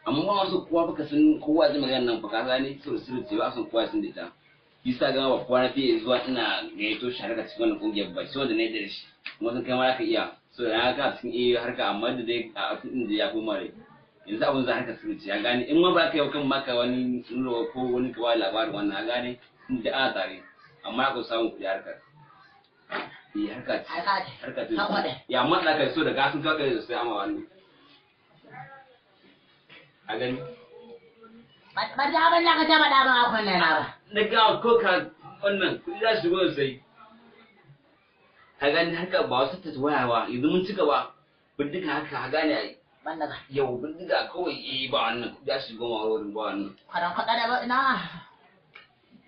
Amma ba wasu kowa baka san kowa zai magana nan ba ka gane so sirri ce ba san kowa sun da ita. Bisa ga ba kowa na fiye zuwa ina gayyato shi harka cikin wannan ƙungiyar ba shi wanda na yarda da shi. Kuma sun kai ma za ka iya. So da haka cikin iya harka amma da dai a cikin da ya koma dai. Yanzu abun za harka sirri ce ya gane in ma ba ka yi kan maka wani nuna ko wani ka ba labarin wannan ya gane da ana tare amma ka samu kuɗi harkar. Eh harka ce. Harka ce. Harka ce. Ya amma da ka so da gasun ka kai sai amma wannan. A gani. Ba da abin da ka taɓa da abin a kunne na ba. Na ga ko ka wannan kuɗi za su shigo sosai. Ka gani harka ba wasu ta waya ba yanzu mun ci gaba bindiga haka ka gane ai. Bandaga. Yau bindiga kawai eh ba wannan kuɗi za su shigo ma wurin ba wannan. Kwaran kwaɗa da ba na.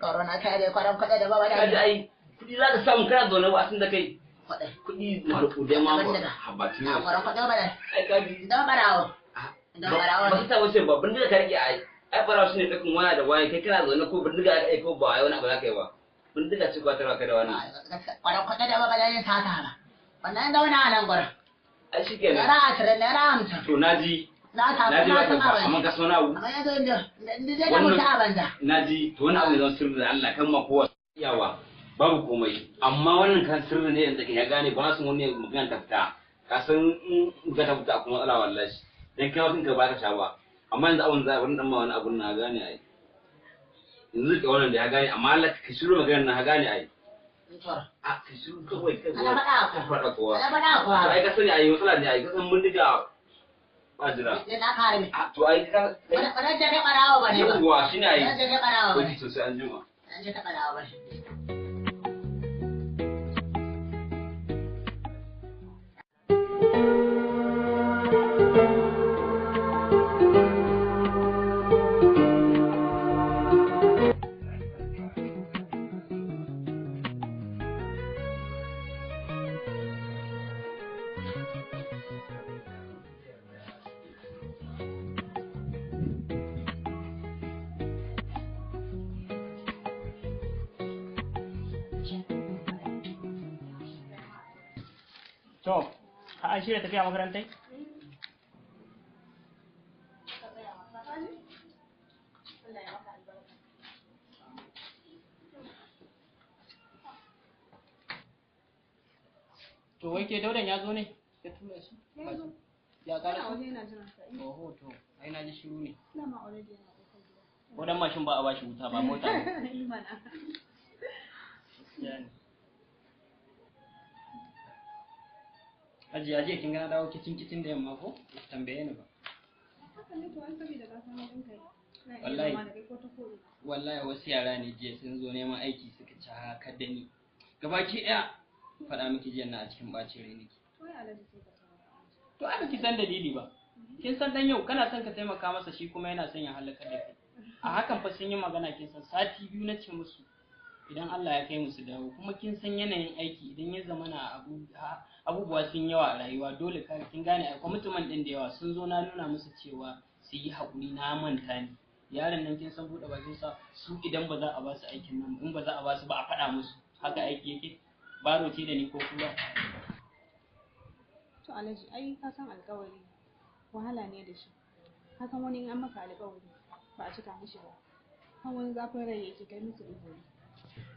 Corona kai dai kwaran kwaɗa da ba ba da. Kaji ai kuɗi za ka samu kana zaune ba sun da kai. Kuɗi. Kuɗi maruƙudai ma ba. Habacin Na kwaran kwaɗa ba da. Ai kaji. Da barawo. Da barawo. Ba su ta wuce ba bindiga ka rike ai. Ai barawo shine ɗakin waya da waya kai kana zaune ko bindiga ka ko ba wani abu za ka yi ba. Bindiga ce ba ta raka da wannan. Kwaran kwaɗa da ba ba da yin sata ba. Wannan zauna a nan gurin. Ai shikenan. Naira 20 naira 50. To naji. Na samu Naji na ba san ka abin. amma ka so na abu. Amma yanzu inda zai da mutu a banza. Naji to wani abu ne zan sirri da Allah kan ma kowa iyawa babu komai amma wannan kan sirri ne yanzu ya gane ba su wani magana ta fita ka san in ga ta fita kuma matsala wallahi dan kai kanka ba ka sha ba amma yanzu abun za wani dan ma wani abun na gane ai yanzu ka wannan da ya gane amma Allah ka shiru maganar na gane ai a ka shiru kawai kai Ana faɗa ka faɗa kowa Ana faɗa kowa. To ai ka sani ai matsala ne ai ka san mun diga ba jira Ne na kare mi. To ai ka Ba zan je kai ɓarawo ba ne ba. Yawwa shine ai Ba zan je kai ɓarawo ba ne. To sai an jima. Zan je kai ɓarawo ba ne. To, ka an shirya tafiya makarantai? To, wai ke Daudan ya zo ne? Ya tura shi? Ya zo. Ya Yana ƙara waje yana jiran sa. Oho, to, ai na ji shiru ne. Dama already yana ƙofar gida. Ko dan mashin ba a bashi wuta ba mota ne. Imana. Gaskiya ne. Ajiye, ajiye kin ga na dawo kicin kicin da yamma ko? Ba ki tambaye ni ba. Haka ne to ai saboda ka san halin kai. Na iya Wallahi. zama da kai ko ta ko ina. Wallahi wasu yara ne jiya sun zo neman aiki suka ci haka da ni. Gabaki ɗaya faɗa miki jiya na a cikin ɓacin rai nake. To ai Alhaji sai ka tawo. To ai baki san dalili ba. Kin san dan yau kana son ka taimaka masa shi kuma yana son ya halaka da kai. A hakan fa sun yi magana kin san sati biyu na ce musu idan Allah ya kai mu su dawo kuma kin san yanayin aiki idan ya zama na abubuwa sun yawa a rayuwa dole ka kin gane akwai mutumin din da yawa sun zo na nuna musu cewa su yi haƙuri na manta ne. Yaron nan kin san buɗe bakin sa, su idan ba za a ba su aikin nan, in ba za a ba su ba a faɗa musu. Haka aiki yake. Baro ce da ni ko kula. To Alhaji, ai ka san alƙawari wahala ne da shi. Ka san wani in an maka alƙawari ba a cika mishi ba. Kan wani zafin rai yake kai musu uzuri.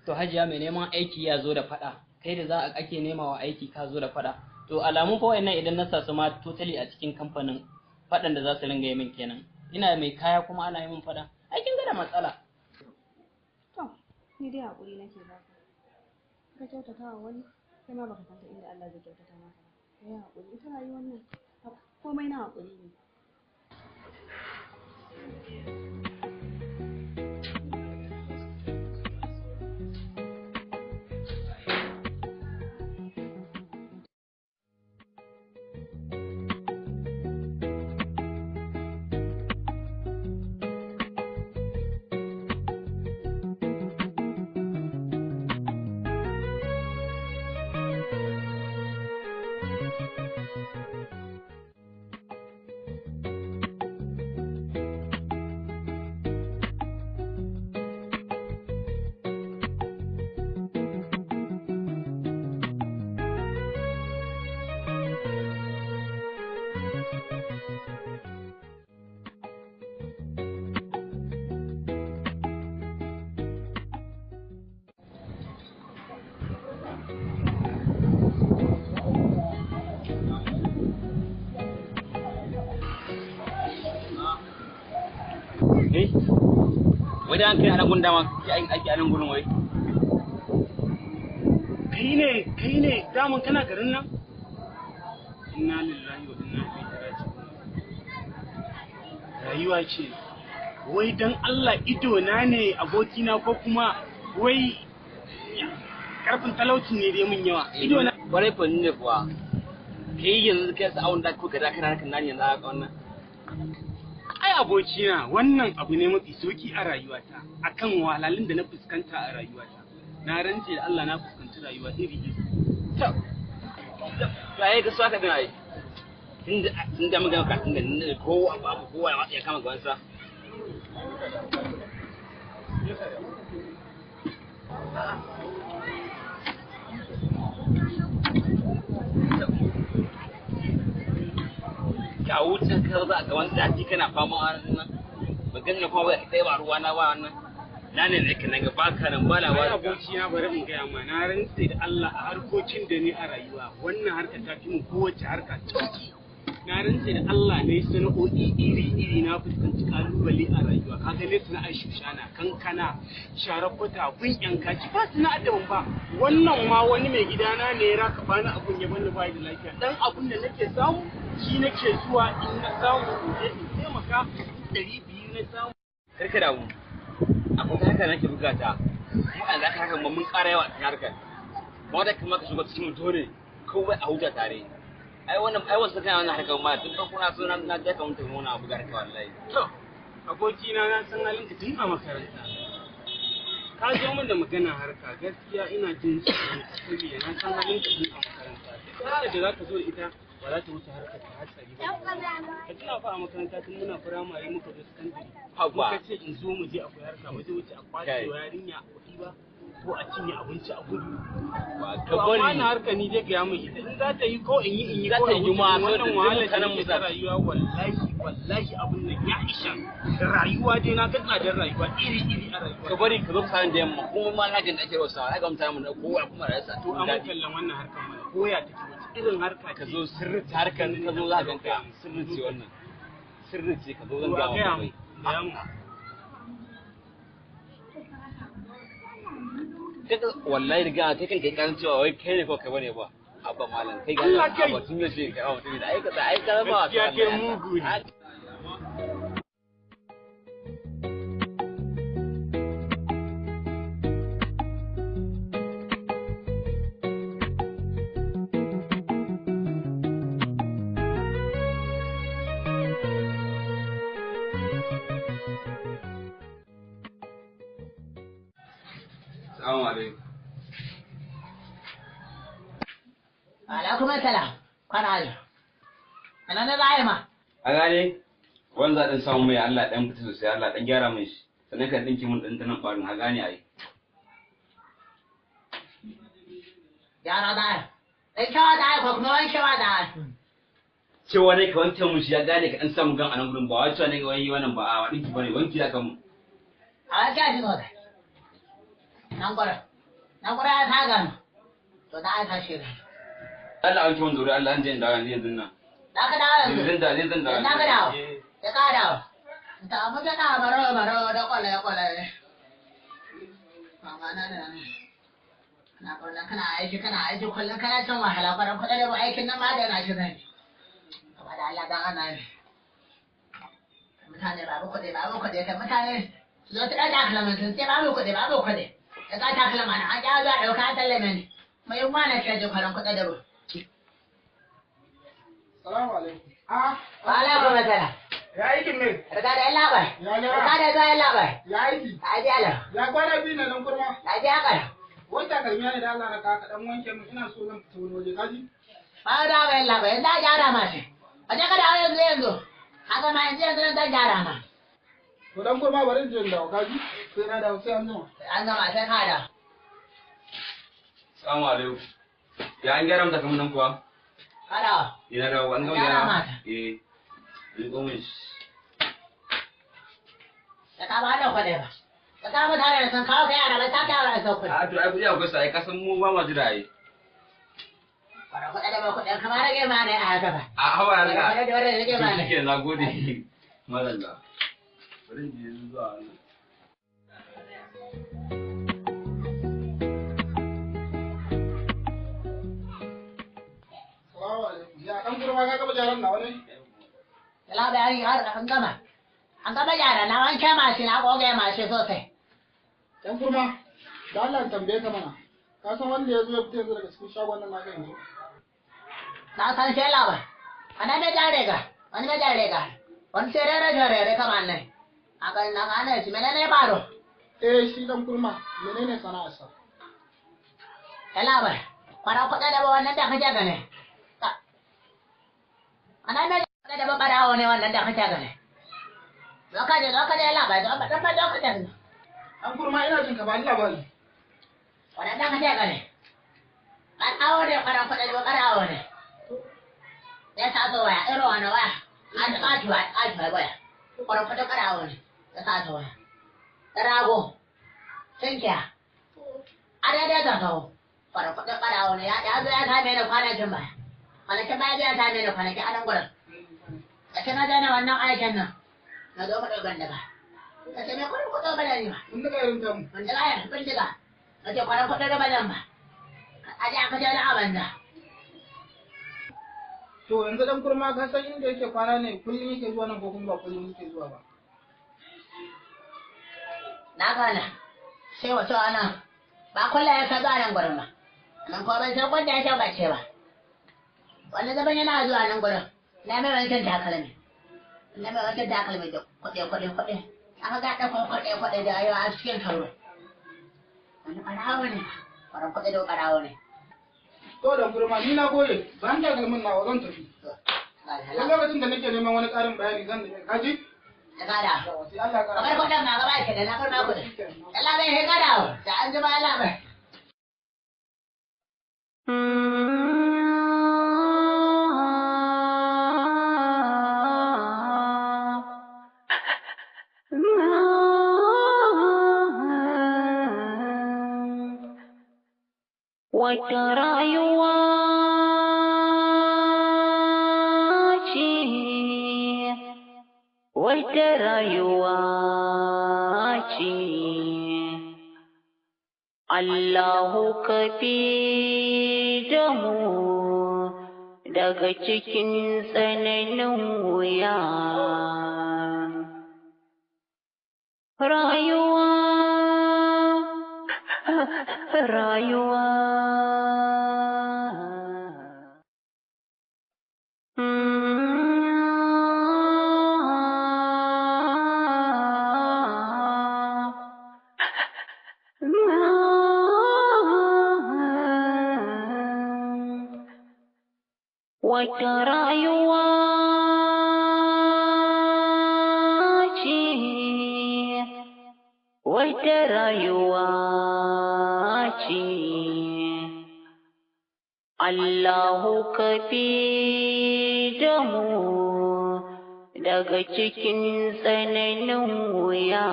To Hajiya, mai neman aiki ya zo da faɗa. Kai da za a ake nema wa aiki ka zo da faɗa. To alamun fa wayannan idan na sa su ma totally a cikin kamfanin, faɗan da za su ringa yi min kenan. Ina mai kaya kuma ana yi min faɗa. Ai kin ga da matsala. To, ni dai haƙuri nake baka. Ka kyautata wa wani, kai ma baka san ta inda Allah zai kyautata maka ba. Ka yi haƙuri, ita rayuwar nan komai na haƙuri ne. Kai wai da an kai a nan gundama ki aiki a nan gurin wai. Kai ne daman kana garin nan? Inna lillahi wa inna ilaihi raji'un. Rayuwa ce. Wai dan Allah ido na ne abokina, ko kuma wai karfin talauci ne dai mun yawa ido na? Kwarai fa, ne kuwa. Kai yanzu kai sa awon da kuka da kana harkar nan yanzu aka wannan. Ai abokina, wannan abu ne mafi sauki a rayuwata akan wahalhalun da na fuskanta a rayuwata. Na rantse da Allah na fuskanci rayuwa iri iri. To ai ga saka din, ai tunda muka ka tunda kowa babu, kowa ya kama gaban sa. Ka wuce ka za ga wani zafi kana fama a nan magana, kuma ba kai ba ruwa na ba, wannan na ne da kana ga baka nan ba Ai labarin ka. abokina, bari in gaya ma, na rantse da Allah a harkokin da ni a rayuwa, wannan harka ta fi mu kowace harka sauki. Na rantse da Allah ne, sana'o'i iri iri na fuskanci kalubale a rayuwa. Ka ga ne sana'ar shushana, kankana, sharar kwata, bin yan kaji, ba sana'ar da ban ba. Wannan ma wani mai gidana ne ya raka bani abun ya bani bai da lafiya. Dan abun da nake samu shi nake zuwa, in na samu in je in taimaka, 200 na samu. Karka damu, akwai harkar nake bukata mu a zaka harkar mu, mun ƙara yawa a cikin harkar ba wanda kuma ka shigo cikin mu, dole kowai a huta tare. Ai wannan, ai wasu kana wannan harkar ma tun farko na so na je ka mutum muna buga harkar wallahi. To, abokina, na san halinka tun a makaranta. Ka zo min da magana harka, gaskiya ina jin tsoron ka saboda na san halinka tun a makaranta. Duk harkar da za ka zo da ita ba za ta wuce harkar ta hatsari ba. Ka tuna fa a makaranta tun muna firamare muka zo sakandare. Haba. Muka ce in zo mu je akwai harka, ba zai wuce a kwace wa yarinya kuɗi ba ko a cinye abinci a gudu. Ka To amma bari. na harka ni dai gaya min ita, in za ta yi ko in yi in yi Za ko ta a yi wuce ma, wannan saboda duk wahalar da mutanen mu nake ta rayuwa, wallahi wallahi abun nan ya isha. Rayuwa dai na ga tsadar rayuwa iri iri a rayuwa. Ka bari ka zo ka sani da yamma, kuma ma na jin da ake wasu na ga mutane mu da kowa kuma da yasa. To amma kallon wannan harkar mana, koya take, wace irin harka Ka zo, sirri ta harkar, ka zo za ka ganka, sirri ce wannan, sirri ce, ka zo zan To a ga gaya maka. mu, gaya mu. Kai wallahi riga kai kanka kan cewa wai kai ne ko kai bane ba. Abba malam, kai ga Allah kai. Abba tun yace kai ba mutum da ai ka ai ka ba. Gaskiya kai mugu ne. Assalamu alaikum. Alaikum salam. Kwana biyu. Ina ne za a yi ma? A gane? Wanda za dan samu mai Allah dan fita sosai, Allah dan gyara min shi. Sannan ka dinki mun dan tanan barin, ha gane ai. Gyara da. Ɗinkewa da ko kuma wankewa da. Cewa ne ka wanke mun shi, ya gane, ka dan samu gan a nan gurin, ba wai cewa ne wai wannan ba a dinki bane, wanki za ka mun. A wanke shi sosai. Nan gurin. Nan gurin ya sa gano. To da an tashi ne. Allah wanke mun dore, Allah an je in dawo yanzu yanzu nan. Za ka dawo yanzu? Yanzu da yanzu da. Za ka dawo? Ya ka dawo. Ta mu ta baro baro da kwale kwale. Mama na na na. Kana kullum kana aiki, kana aiki kullum, kana cin wahala kwaran kuɗi da aikin nan ma da na shi zai. Gaba da Allah dan ana ne. Mutane babu kuɗi, babu kuɗi, kai mutane su zo su ɗan takalma sun ce babu kuɗi, babu kuɗi. Da ka takalma na an ƙya zuwa ɗauka an talle mini. Mai yunwa na ke ji kwaran kuɗi da bu. Salamu alaikum. Ah, Wa alaikum assalam. Ya aikin ne? Barka da yalla bai. Ya gyara. Barka da zuwa yalla bai. Ya aiki? Lafiya lau. Ya kwana biyu na nan kurma. Lafiya kalau. Wai takalmi ne da Allah na ka dan wanke min, ina so zan fita wani waje, kaji? Ba da bai yalla bai, yanzu a gyara ma shi. A je ka dawo yanzu yanzu. Haka ma yanzu yanzu zan gyara ma. To dan kurma, bari in je in dawo, kaji? Sai na dawo, sai an jima. An gama, sai ka dawo. Assalamu alaikum. Ya an gyara mun takalmin nan kuwa? Ka dawo. Ina dawo, an gama Gyara gyara. mata. Eh. Ni ko mun shi. Da ka ba da kuɗi ba. Da ka mutane da sun kawo kai yara bai ta kyara da sau kuɗi. A to ai kuɗi akwai sa ai, ka san mu ba ma jira ai. Kwaran kuɗi da ba kuɗi kamar rage ma ne a haka ba. A hawa na. Kwaran kuɗi da wani rage ma To ne. shike, na gode. Madalla. Bari in je zuwa wannan. Salamu alaikum. Ya dan kurma, ka gama gyaran nawa ne? Yalla bai, an an gama. An gama gyara, na wanke mashi, na goge mashi sosai. Dan kurma, da Allah in tambaye ka mana. Ka san wanda ya zo ya fita yanzu daga cikin shagon nan naka yanzu? Na san shi yalla bai. Wani mai jan riga, wani mai jan riga. Wani serere serere kamar ne. Aka na gane shi, menene ya faru? Eh, shi dan kurma, menene sana'arsa? Yalla bai. Kwaran kuɗi da ba wannan da kake gane. Wannan mai kuɗi da ba ɓarawo ne wannan da kake gane. Zo ka je, zo ka je yalla bai, zo ka zo ka je. Dan kurma, ina jin ka, ba ni labari. Wannan da kake gane. Ɓarawo ne, kwaran kuɗi da ba ɓarawo ne. Ya sato waya, irin wani waya. An ƙatuwa, ƙatuwa waya. Kwaran kuɗi ɓarawo ne. Ya sato waya. Rago. Tunkiya. A daidai ta kawo. Kwaran kuɗi ɓarawo ne. Ya zo ya same ni kwanakin baya. Kwanakin baya ya same ni kwanaki a nan gurin. Da ce na daina wannan aikin nan. Na zo kuɗi bindiga. Na ce me kuɗi kuɗi ba da ni ba. Bindiga irin ta mu. Bindiga ya bindiga. Na ce kwaran kuɗi da ba zan ba. A je aka je na a banza. To yanzu dan kurma, ka san inda yake kwana ne, kullum yake zuwa nan ko kuma ba kullum yake zuwa ba? Na gane. Sai wato ana ba kullum ya ka zuwa nan gurin ba. Nan ko ban san kwanda ya sha bace ba. Wani zaman yana zuwa nan gurin. Na mai wankin takalmi. Na mai wankin takalmi da kuɗi kuɗi kuɗi. Aka ga ɗaukar kuɗi kuɗi da yawa a cikin sauro. Wani ɓarawo ne. Kwaran kuɗi da ɓarawo ne. To dan kurma, ni na gode, ba ni takalmin nawa, zan tafi. Wani lokacin da nake neman wani ƙarin bayani zan nemi kaji? Ya kada. Sai Allah ya ƙara. Kamar kuɗin ma gaba ke da na bar ma kuɗin. Allah bai sai kada. Da an jima Allah bai. Wata rayuwa ce, wata rayuwa ce, Allahu ka fi da mu daga cikin tsananin wuya. Rayuwa, rayuwa. Wata rayuwa. Wata rayuwa ce. Allahu ka fi da mu daga cikin tsananin wuya.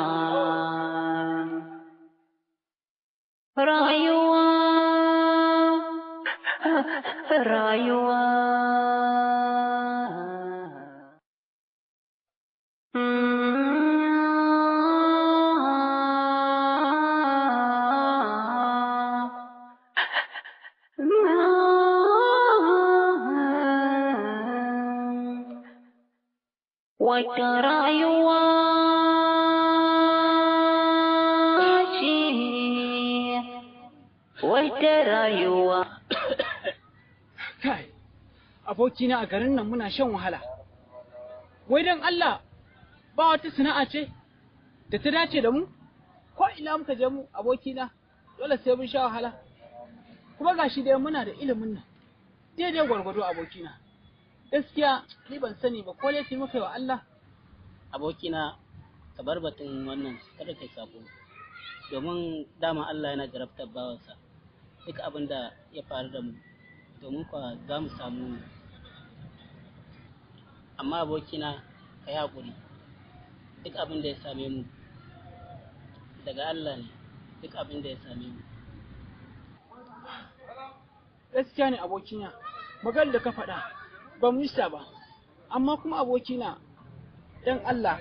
Rayuwa, rayuwa. Wata rayuwa ce, wata rayuwa. Kai, abokina, a garin nan muna shan wahala. Wai don Allah ba wata sana'a ce da ta dace da mu? Ko ina muka je mu, abokina, dole sai mun sha wahala. Kuma gashi dai muna da ilimin nan daidai gwargwado, abokina. Gaskiya ni ban sani ba ko laifi muka yi wa Allah. Abokina, ka bar batun wannan, kada kai sabo, domin dama Allah yana jarabtar bawansa. Duk abin da ya faru da mu, domin kuwa za mu samu. Amma abokina, ka yi haƙuri. Duk abin da ya same mu daga Allah ne, duk abin da ya same mu. Gaskiya ne, abokina, maganar da ka faɗa ba mu nisa ba. Amma kuma, abokina, dan Allah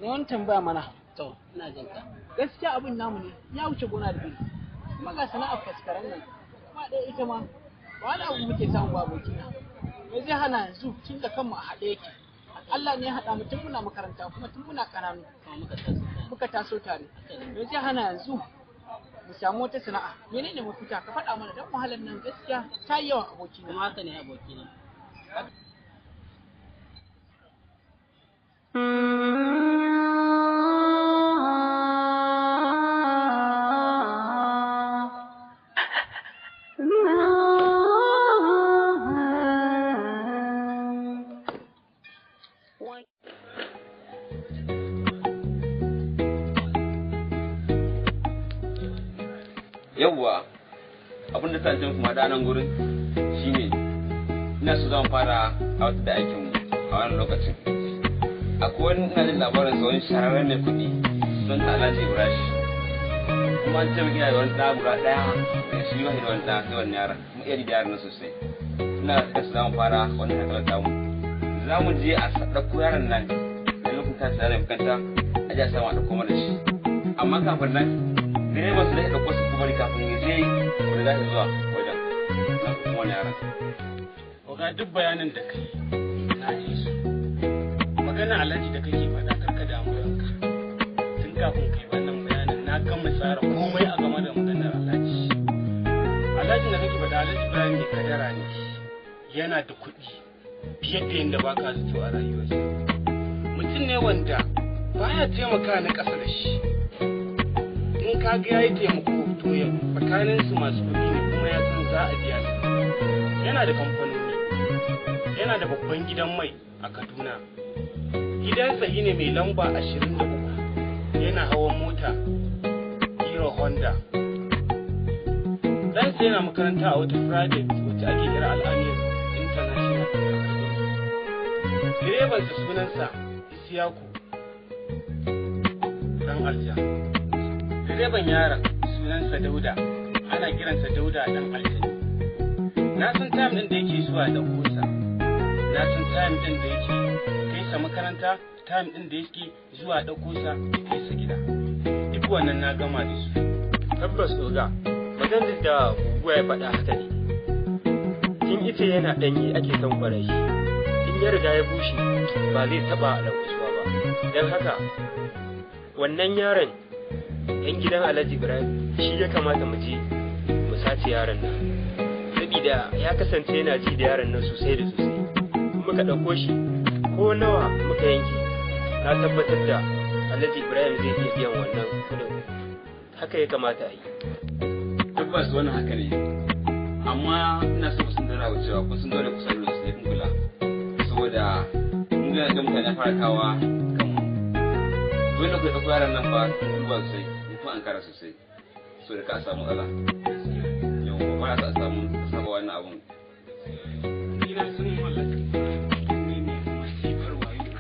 na wani tambaya mana. To, ina jin ka. Gaskiya abin namu ne ya wuce gona da iri. Kuma ga sana'ar faskaren nan ba ɗaya, ita ma ba wani abu muke samu ba. Abokina, me zai hana yanzu, tun da kanmu a haɗe yake, Allah ne ya haɗa mu tun muna makaranta kuma tun muna ƙananu muka taso tare, me zai hana yanzu mu samu wata sana'a? Menene mafita? Ka faɗa mana, don wahalar nan gaskiya ta yi yawa, abokina. Kuma haka ne, abokina. Yawwa, abin da sa kuma da nan gurin shine ina so zan fara aiwatar da aikin mu a wannan lokacin. Akwai wani, ina jin labarin sa, wani shahararren mai kuɗi don ta Alhaji Ibrahim. Kuma an ce min yana da wani ɗa guda ɗaya da shi, ba shi da wani ɗa sai wannan yaron, kuma iya ji da yaron nan sosai. Ina da su zamu fara wannan hakalar tamu. Za mu je a ɗauko yaron nan da lokacin ta yaron makaranta, a je a samu a ɗauko mana shi. Amma kafin nan, direban su da ya ɗauko su kuma kafin ya je wanda za su zuwa wajen na kuma wani yaron. Oga, duk bayanin da kai na ji su. Magana Alhaji da kake faɗa, karka damu ranka. Tun kafin kai wannan bayanin na gama tsara komai a game da maganar Alhaji. Alhaji da kake faɗa, Alhaji Ibrahim mai kadara ne. Yana da kuɗi fiye da yadda baka zato a rayuwarsa. Mutum ne wanda baya taimaka na ƙasa da shi. In ka ga yayi taimako, to ya tsakaninsu masu kuɗi ne, kuma ya san za a biya su. Yana da kamfanoni, yana da babban gidan mai a Kaduna. Gidansa shine mai lamba 23, yana hawan mota Hero Honda. Ɗansa yana makaranta a wata private wacce ake kira Al'amir International a Kaduna. Direbansa sunansa Isiyaku ɗan Alja. Direban yaron sunansa Dauda, ana kiransa Dauda ɗan Aljani. Na san time ɗin da yake zuwa ɗauko sa, na san time ɗin da yake kai sa makaranta, time ɗin da yake zuwa ɗauko sa kai sa gida. Duk wannan na gama da su. Tabbas oga, maganar da guguwa ya faɗa haka ne. Tun ice yana ɗanye ake son kwarai shi, in ya riga ya bushe ba zai taɓa lankwasuwa ba. Don haka wannan yaron yan gidan Alhaji Ibrahim shi ya kamata mu je mu sace yaron nan, saboda ya kasance yana ji da yaron nan sosai da sosai. In muka ɗauko shi, ko nawa muka yanke, na tabbatar da Alhaji Ibrahim zai iya biyan wannan kuɗin. Haka ya kamata a yi. Tabbas wannan haka ne, amma ina so ku san dara cewa kun san dole ku san dole sai kun kula, saboda mun ga da mutane fara kawa kan mu. Dole ku ɗauko yaran nan fa, kun duba sosai. ankara sosai so da ka a samu matsala. Yau ba a samu saba wannan abun. Ina son wallahi ne mai masifar wayo.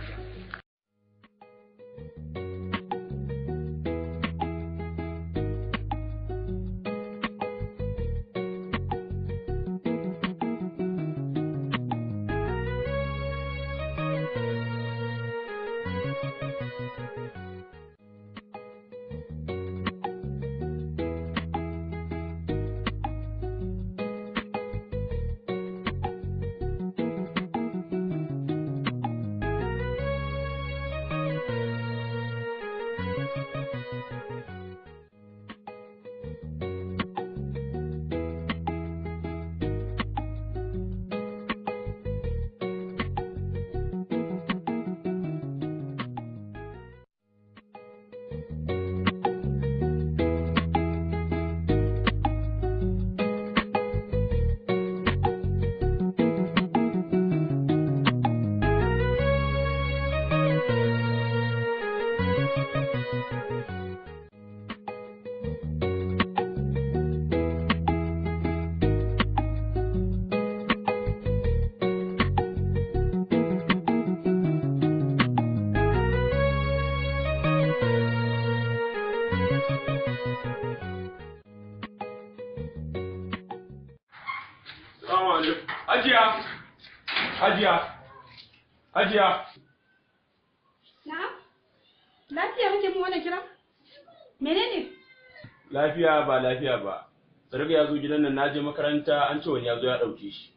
Salamu alaikum. Hajiya! Hajiya! Hajiya! Na'am? Lafiya kake mun wannan kira? Menene? Lafiya ba lafiya ba. Sadiq ya zo gidan nan na je makaranta an ce wani ya zo ya ɗauke shi.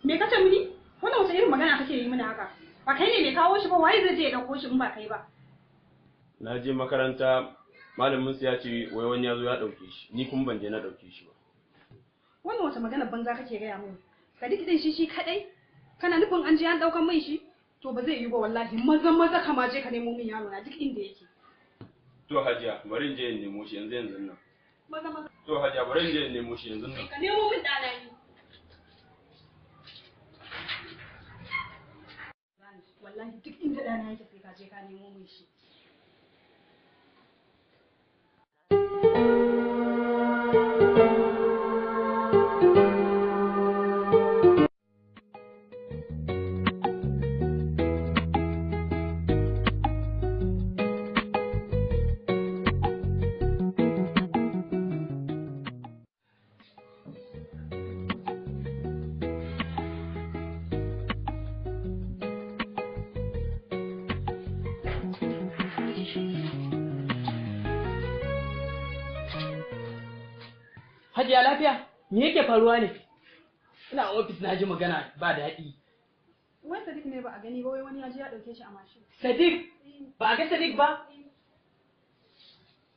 Me kace mini? Wannan wata irin magana kake yi mana haka? Ba kai ne mai kawo shi ba, waye zai je ya dauko shi in ba kai ba? Na je makaranta malamin su ya ce wai wani ya zo ya ɗauke shi. Ni kuma ban je na ɗauke shi ba. Wannan wata magana banza kake gaya mun? Sadiq din shi shi kadai? Kana nufin an je an daukan mai shi? To ba zai yi ba wallahi, maza maza kama je ka nemo min yaro na duk inda yake. To Hajiya, bari in je in nemo shi yanzu yanzu nan. Maza maza. To Hajiya, bari in je in nemo shi yanzu nan. Ka nemo min ɗana ni. Wallahi duk inda ɗana yake sai ka je ka nemo min shi. Hajiya lafiya? Me yake faruwa ne? Ina ofis na ji magana ba daɗi. Wai Sadiq ne ba a gani ba, wai wani ya je ya ɗauke shi a mashin. Sadiq? Ba a ga Sadiq ba?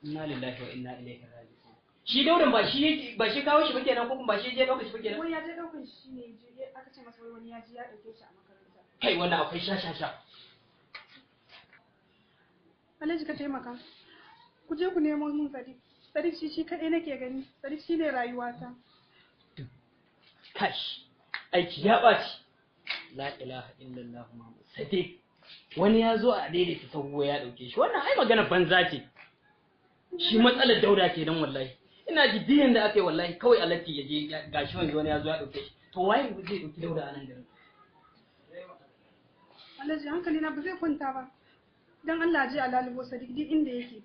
Inna lillahi wa inna ilaihi raji'un. Shi Daudan ba shi ba shi kawo shi ba kenan ko kuma ba shi je ɗauka shi ba kenan? Wai ya je ɗaukan shi ne je aka ce masa wai wani ya je ya ɗauke shi a makaranta. Kai wannan akwai sha sha sha. Alhaji ka taimaka. Ku je ku nemo min Sadiq. Sadiq shi shi kaɗai nake gani. Sadiq shi ne rayuwata. Kash, aiki ya ɓaci. La ilaha illallah Muhammad. Sadiq, wani ya zo a daidaita sahu ya ɗauke shi. Wannan ai magana banza ce. Shi matsalar Dauda kenan wallahi. Ina ji biyan da aka yi wallahi kawai alatti ya je gashi wanzu wani ya zo ya ɗauke shi. To waye zai ɗauki Dauda a nan garin? Alhaji hankali na ba zai kwanta ba. Dan Allah je a lalubo Sadiq duk inda yake.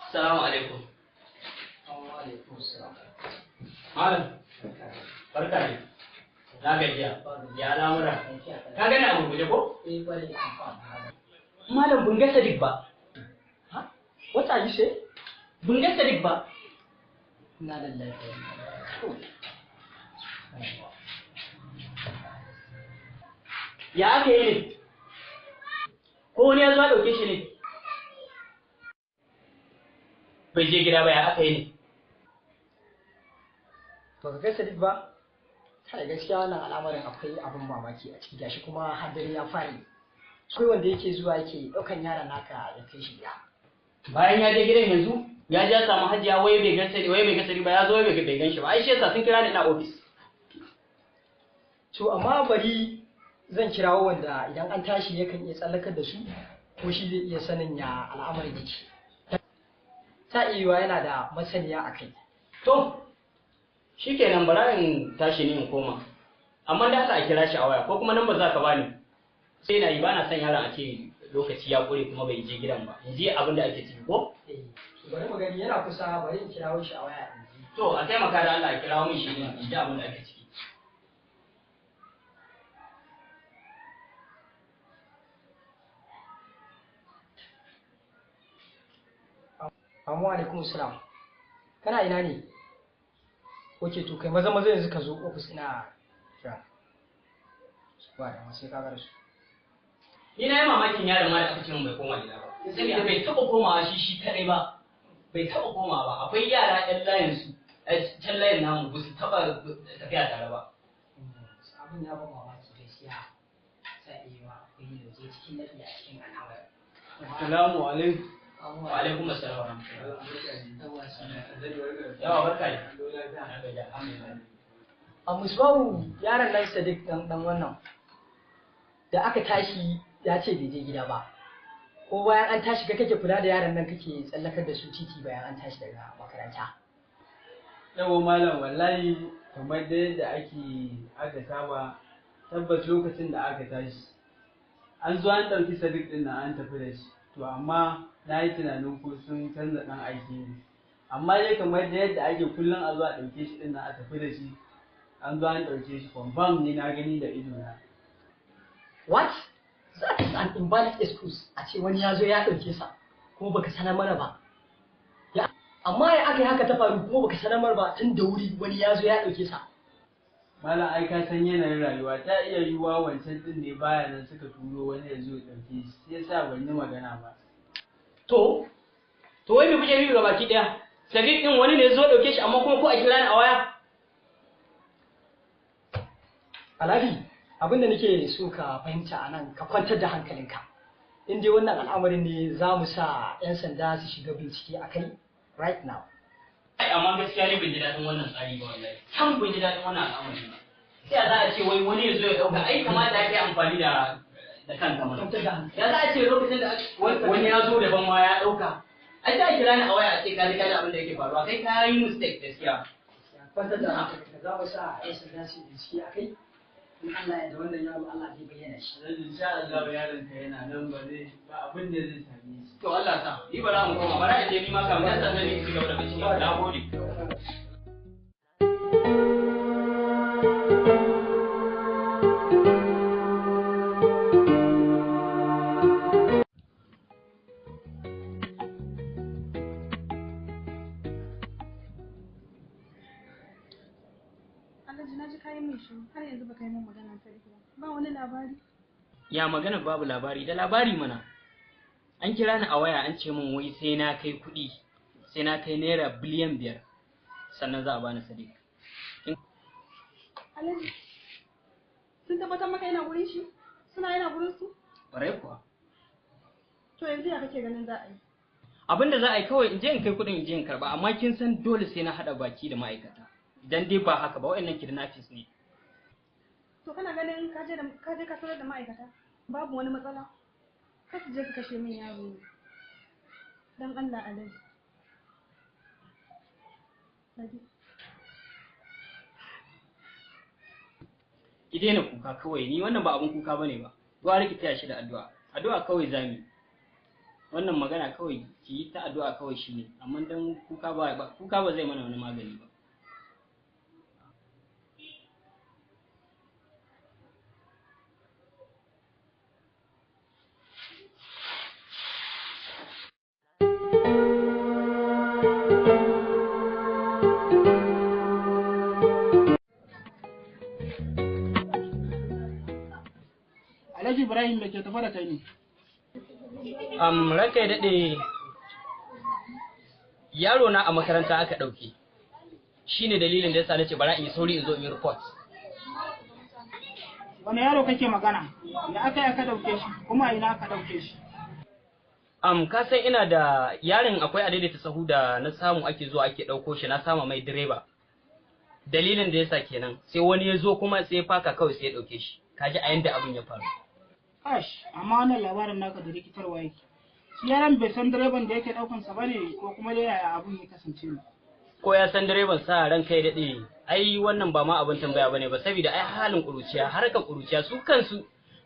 Assalamu alaikum. Malam, barka ne. Na gajiya. Ya lamura. Ka gani a gurguje ko? Malam ban ga Sadiq ba. Ha? What are you say? Ban ga Sadiq ba. Na lallai. Ya aka yi ne? Ko wani ya zo ya ɗauke shi ne? Bai je gida ba, ya aka yi ne? To ka kai Sadiq ba? Kai, gaskiya wannan al'amarin akwai abin mamaki a ciki, gashi kuma har dare ya fara. Akwai wanda yake zuwa yake ɗaukan yaron naka ya kai shi gida. Bayan ya je gidan yanzu, ya je ya samu Hajiya, wai bai gan Sadiq, wai bai ga Sadiq ba, ya zo wai bai gan shi ba. Ai shi yasa sun kira ni ina ofis. To amma bari zan kirawo wanda idan an tashi yakan iya tsallakar da su, ko shi zai iya sanin ya al'amarin yake. Ta iya yiwuwa yana da masaniya a kai. To, shikenan, bara in tashi ni in koma. Amma da Allah a kira shi a waya, ko kuma nan ba za ka bani. Sai na yi, ba na son yaron a ce lokaci ya ƙure kuma bai je gidan ba. In ji abin da ake ciki ko? Bari mu gani, yana kusa, bari in kirawo shi a waya in ji. To, a taimaka da Allah a kirawo min shi ne in ji abin da ake ciki. Amma alaikum salam. Kana ina ne? Oke, to kai maza maza yanzu ka zo ofis, ina kira. Ba da sai ka gara su. Ni na yi mamakin yaron ma da aka ce min bai koma gida ba. Saboda bai taɓa komawa shi shi kaɗai ba. Bai taɓa komawa ba. Akwai yara ƴan layin su, can layin namu, ba su taɓa tafiya tare ba. Abin ya ban mamaki gaskiya. Sai iya akwai lauje cikin naɗi a cikin al'amarin. Assalamu alaikum. Wa alaikum assalam wa rahmatullahi. Yawa, barka ne. A Musbahu, yaron nan Sadiq dan wannan da aka tashi ya ce bai je gida ba. Ko bayan an tashi kai kake kula da yaron nan, kake tsallakar da su titi bayan an tashi daga makaranta? Yawa malam, wallahi kamar da yadda aka saba, tabbas lokacin da aka tashi an zo an ɗauki Sadiq ɗin nan an tafi da shi. To amma na yi tunanin ko sun canza ɗan aiki ne, amma dai kamar da yadda ake kullum a zo a ɗauke shi ɗin nan a tafi da shi, an zo an ɗauke shi, confirm ne, na gani da ido na. What? That is an invalid excuse, a ce wani ya zo ya ɗauke sa kuma baka sanar mana ba. Ya, amma ya aka yi haka ta faru kuma baka sanar mana ba tun da wuri wani ya zo ya ɗauke sa? Malam, ai ka san yanayin rayuwa, ta iya yiwuwa wancan ɗin ne baya nan suka turo wani ya zo ya ɗauke shi, shi yasa ban yi magana ba. To wai me kuke nufi gabaki ɗaya? Sadiq ɗin wani ne ya zo ya ɗauke shi, amma kuma ko a kira ni a waya? Alhaji, abin da nake so ka fahimta a nan, ka kwantar da hankalinka. In dai wannan al'amarin ne, za mu sa 'yan sanda su shiga bincike a kai right now. Ai amma gaskiya ni ban ji daɗin wannan tsari ba wallahi. Sam ban ji daɗin wannan al'amari ba. Sai a za a ce wai wani ya zo ya ɗauka, ai kamata ya kai amfani da kanka mana. Ya za a ce lokacin da wani ya zo daban ma ya ɗauka? Ai sai a kira ni a waya a ce ka ji ka ji abin da yake faruwa, kai ka yi mistake gaskiya. Kwantar da hankalinka, za mu sa 'yan sanda su bincike a kai. In Allah ya da, wannan yaro Allah zai bayyana shi. Insha Allah yaron ka yana nan, ba zai ba abin da zai same shi. To Allah sa, ni bara mu koma, bara in je ni ma kamun yan sanda ne su gaba da bincike. Na gode. Alhaji, na ji kayan min shiru, har yanzu baka yi min magana ta ba. Ba wani labari. Ya magana babu labari? Da labari mana. An kira ni a waya an ce min wai sai na kai kuɗi, sai na kai naira 5 biliyan sannan za a bani Sadiq. Alhaji, sun tabbatar maka yana gurin shi? Suna yana gurin su? Ƙwarai kuwa. To yanzu ya kake ganin za a yi? Abin da za a yi kawai, in je in kai kuɗin, in je in karɓa, amma kin san dole sai na haɗa baki da ma'aikata. Idan dai ba haka ba, waɗannan kidnappers ne. To kana ganin ka je ka sanar da ma'aikata babu wani matsala? Kar su je su kashe min yaro ne. Dan Allah, Alhaji. Sadiq. Ki daina kuka kawai, ni wannan ba abin kuka bane ba. Gwara ki taya shi da addu'a. Addu'a kawai zamu yi. Wannan magana kawai ki yi ta addu'a kawai shine, amma dan kuka ba kuka ba zai mana wani magani ba. Alhaji Ibrahim, me ke tafa da kai ne? Ranka ya daɗe, yaro na a makaranta aka ɗauke. Shine dalilin da yasa nace bara in yi sauri in zo in yi report. Wani yaro kake magana? Ya aka yi aka ɗauke shi, kuma a ina aka ɗauke shi? Ka san ina da yaron akwai a daidaita sahu da na samu ake zuwa ake ɗauko shi, na sama mai direba. Dalilin da yasa kenan sai wani ya zo kuma sai ya faka kawai sai ya ɗauke shi. Kaji a yanda abin ya faru. Kash, amma wannan labarin naka da rikitarwa yake. Shi yaron bai san direban da yake ɗaukan sa bane ko kuma dai yaya abun ya kasance ne? Ko ya san direban sa, ran kai daɗe, ai wannan ba ma abin tambaya bane ba, saboda ai halin ƙuruciya, harkar ƙuruciya, su kansu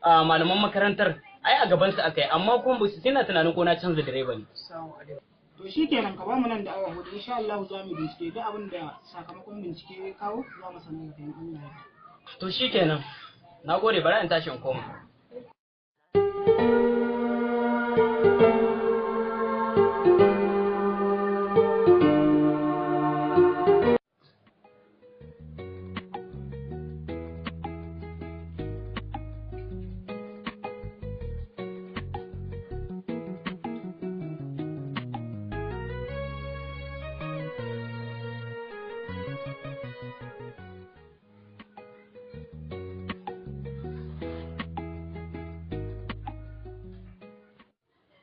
malaman makarantar ai a gaban su akai, amma kuma ba su suna tunanin ko na canza direba ne. To shikenan, ka bamu nan da awa 4, insha Allah za mu bincike duk abin da sakamakon bincike ya kawo, za mu sanar da kai in Allah ya yarda. To shikenan, na gode, bari in tashi in koma.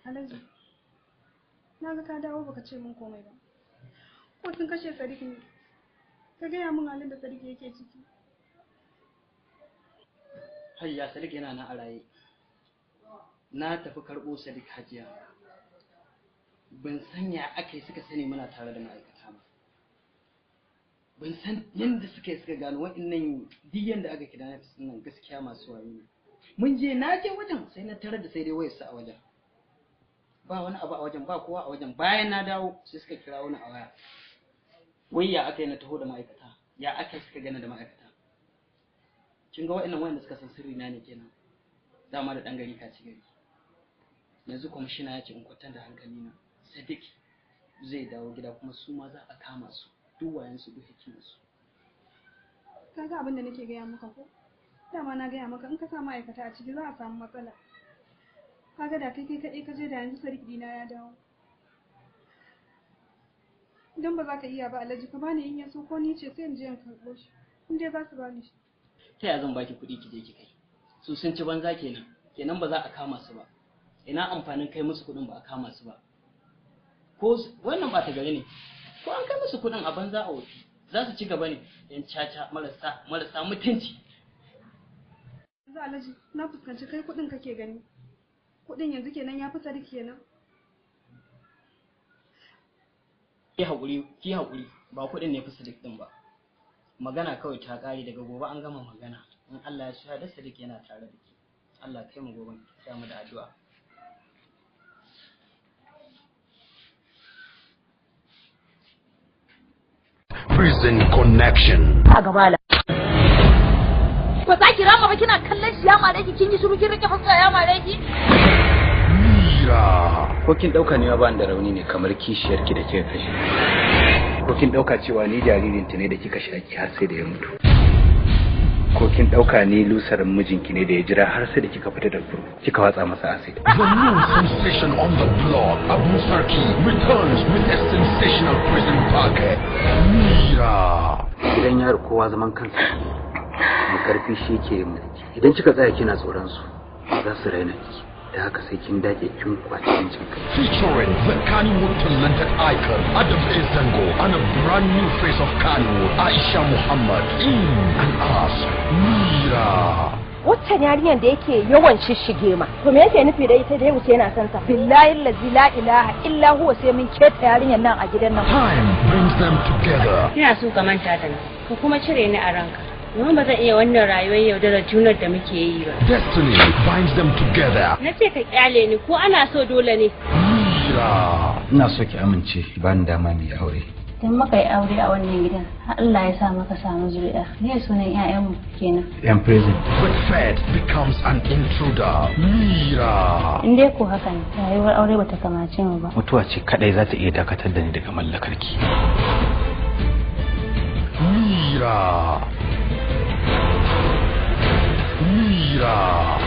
Alhaji, na ga ka dawo baka ce min komai ba. Ko sun kashe Sadiq ne? Ka gaya min halin da Sadiq yake ciki. Hayya, Sadiq yana nan a raye. Na tafi karɓo Sadiq, Hajiya. Ban san ya aka yi suka sani muna tare da ma'aikata ba. Ban san yadda suka yi suka gano wa'innan duk yadda aka kira na nan, gaskiya masu wayo ne. Mun je, na je wajen sai na tarar da sai dai wayarsa a wajen. Ba wani abu a wajen, ba kowa a wajen. Bayan na dawo sai suka kira wani a waya. Wai ya aka yi na taho da ma'aikata? Ya aka yi suka gana da ma'aikata? Kin ga wa'annan wa'anda suka san sirri na ne kenan. Dama da ɗan gari ka ci gari. Yanzu kwamishina ya ce in kwantar da hankali na, Sadiq zai dawo gida kuma su ma za a kama su, duk wayansu, duk hikimarsu. Ka ga abin da nake gaya maka ko? Dama na gaya maka in ka sa ma'aikata a ciki za a samu matsala. Kaga da kai kai kaɗai ka je, da yanzu Sadiq dina ya dawo. Idan ba za ka iya ba, Alhaji, ka bani, in ya so ko ni ce sai in je in karɓo shi. In dai za su bani shi. Ta ya zan baki kuɗi ki je ki kai? Su sun ci banza kenan. Kenan ba za a kama su ba. Ina amfanin kai musu kuɗin ba a kama su ba? Ko wannan ba ta gari ne. Ko an kai musu kuɗin, a banza a wofi. Za su ci gaba ne yan caca marasa mutunci. Yanzu Alhaji, na fuskanci kai kuɗin kake gani. Kuɗin yanzu kenan ya fi Sadiq kenan. Ki haƙuri, ki haƙuri, ba kuɗin ne fi Sadiq ɗin ba. Magana kawai ta ƙare, daga gobe an gama magana. In Allah ya so ya da Sadiq yana tare da ke. Allah kai mu gobe, ki mu da addu'a. Prison Connection. A gaba la. Ba za ki rama ba, kina kallon shi ya mare ki, kin yi shiru, kin rike fuska, ya mare ki. Mira. Ko kin dauka ne ba ni da rauni ne kamar kishiyar ki da kika kashe? Ko kin dauka cewa ni jaririn ta ne da kika shaki har sai da ya mutu? Ko kin dauka ni lusarin mijinki ne da ya jira har sai da kika fita da kuru kika watsa masa acid? The new sensation on the block, Abu Sarki, returns with a sensational prison packet. Mira. Gidan yaro kowa zaman kansa, mai karfi shi ke yin mulki. Idan kika tsaya kina tsoron su, za su raina ki. Da haka sai kin dage kin kwaci yancin kai. Featuring the Kannywood talented icon Adam A. Zango and a brand new face of Kannywood, Aisha Muhammad, in and as Mira. Waccan yarinyar da yake yawan shishige ma, to me yake nufi da ita da ya wuce yana son ta? Billahi allazi la ilaha illa huwa sai mun keta yarinyar nan a gidan nan. Time brings them together. Ina so ka manta da ni, ka kuma cire ni a ranka. Domin ba zan iya wannan rayuwar yaudarar junar da muke yi ba. Destiny binds them together. Na ce ka kyale ni, ko ana so dole ne. Mira. Ina so ki amince ki bani dama mu yi aure. Idan muka yi aure a wannan gidan, har Allah ya sa maka samu zuri'a. Me sunan 'ya'yanmu kenan? Yan prison. But fate becomes an intruder. Mira. In dai ko haka ne, rayuwar aure bata kamace mu ba. Mutuwa ce kadai za ta iya dakatar da ni daga mallakar ki. Mira. Mira.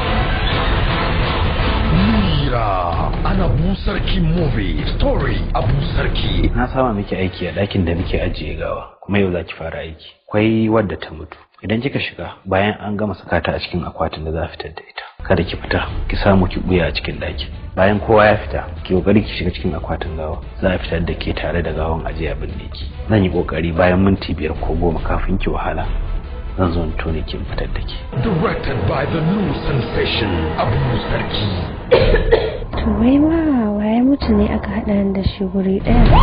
Mira, an Abu Sarki movie. Story Abu Sarki. Na sama miki aiki a ɗakin da muke ajiye gawa, kuma yau za ki fara aiki. Akwai wadda ta mutu. Idan kika shiga bayan an gama saka ta a cikin akwatin da za a fitar da ita, kada ki fita, ki samu ki buya a cikin ɗakin. Bayan kowa ya fita, ki kokari ki shiga cikin akwatin gawa. Za a fitar da ke tare da gawan ajiya binne ki. Zan yi kokari bayan minti 5 ko 10 kafin ki wahala, zan zo in tone ki in fitar da ke. Directed by the new sensation Abu Sarki. To wai ma waye mutu ne aka haɗa ni da shi guri ɗaya?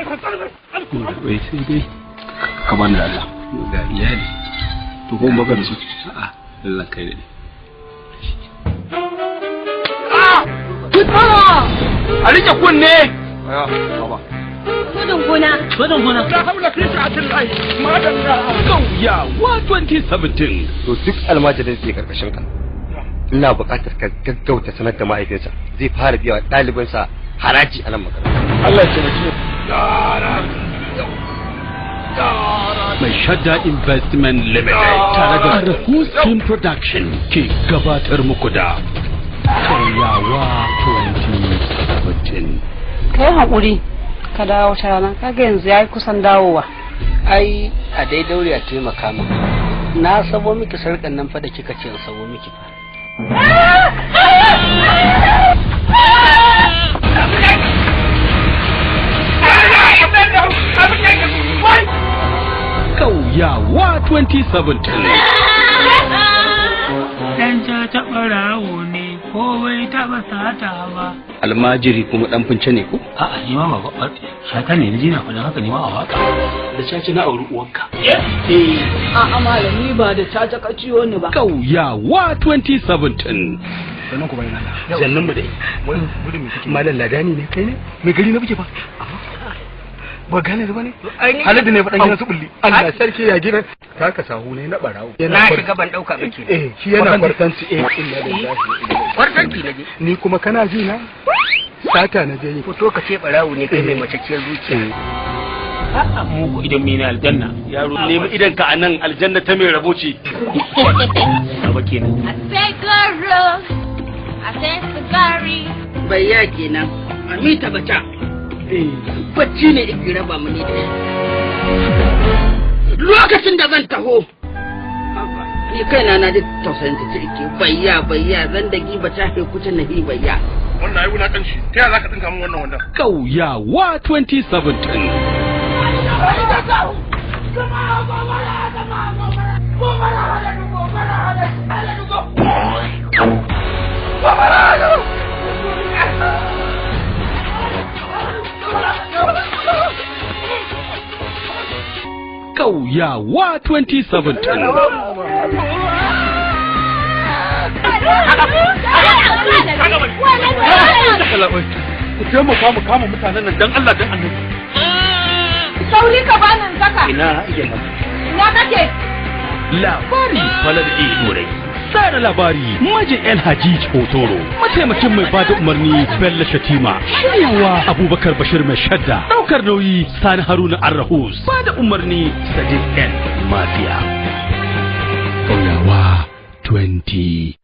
Wai sai dai ka bani da Allah ga iyali to ko baka da su, a'a Allah kai da a rike kunne. Tudun gona. Tudun gona. La haula fi sa'atin lahi. Madalla. Kauyawa 2017. To duk almajirin da ke karkashin ka, ina buƙatar ka gaggauta sanar da mahaifinsa zai fara biya wa ɗalibinsa haraji a nan makaranta. Allah ya taimake mu. Mai Shadda Investment Limited tare da Rahus Film Production ke gabatar muku da Kauyawa 2017. Ka yi haƙuri ka dawo ta rana, kaga yanzu ya yi kusan dawowa. Ai a dai daure a taimaka min, na sabo miki sarƙan nan fa da kika ce in sabo miki fa. Kauyawa 2017. Dan ta ɓarawo ne ko bai taɓa sata ba. Almajiri kuma dan fince ne ko? A'a, ni ma ba shata ne, ji na faɗin haka ne ma a waka. Da caci na auri uwanka. A'a malami, ba da caca ka ciyo ni ba. Kauyawa 2017. Sannan ku bayan Allah. Sannan mu dai. Gudun me kake? Malam ladani ne kai ne? Mai gari na buke fa. Ba gane ba ne? Haladu ne faɗan gidan su bulli. Allah sarki ya gidan. Taka sahu ne na barawo. Na shiga ban ɗauka ba ke. Eh, shi yana kwartanci, eh, inna lillahi wa inna ilaihi. Kwartanci na je. Ni kuma kana ji na? Sata na je yi. Fito ka ce ɓarawo ne kai mai macacciyar zuciya. A'a, mu ko idan mene aljanna. Yaro, nemi idan ka anan, aljanna ta mai rabo ce. Baba kenan. Bayya kenan. Amita bata. Bacci ne iki raba mu ne da shi. Lokacin da zan taho, ni kaina na ji tausayin ta ce ike bayya bayya zan da giba ta he kuce na hi bayya. Wannan ai wulakanci. Ta yaya zaka dinka min wannan wannan? Kauyawa 2017. Kauyawa 2017. Ku taimaka mu kama mutanen nan dan Allah dan Annabi. Sauri ka bani in saka. Ina iya nan. Ina kake? Labari Falal A. Dorai. Tsara labari Maji El Hajij Hotoro. Mataimakin mai bada umarni Bello Shatima. Shiryawa Abubakar Bashir Mai Shadda. Daukar nauyi Sani Haruna Arrahus. Bada umarni Sadiq N. Mafia. Kauyawa 20.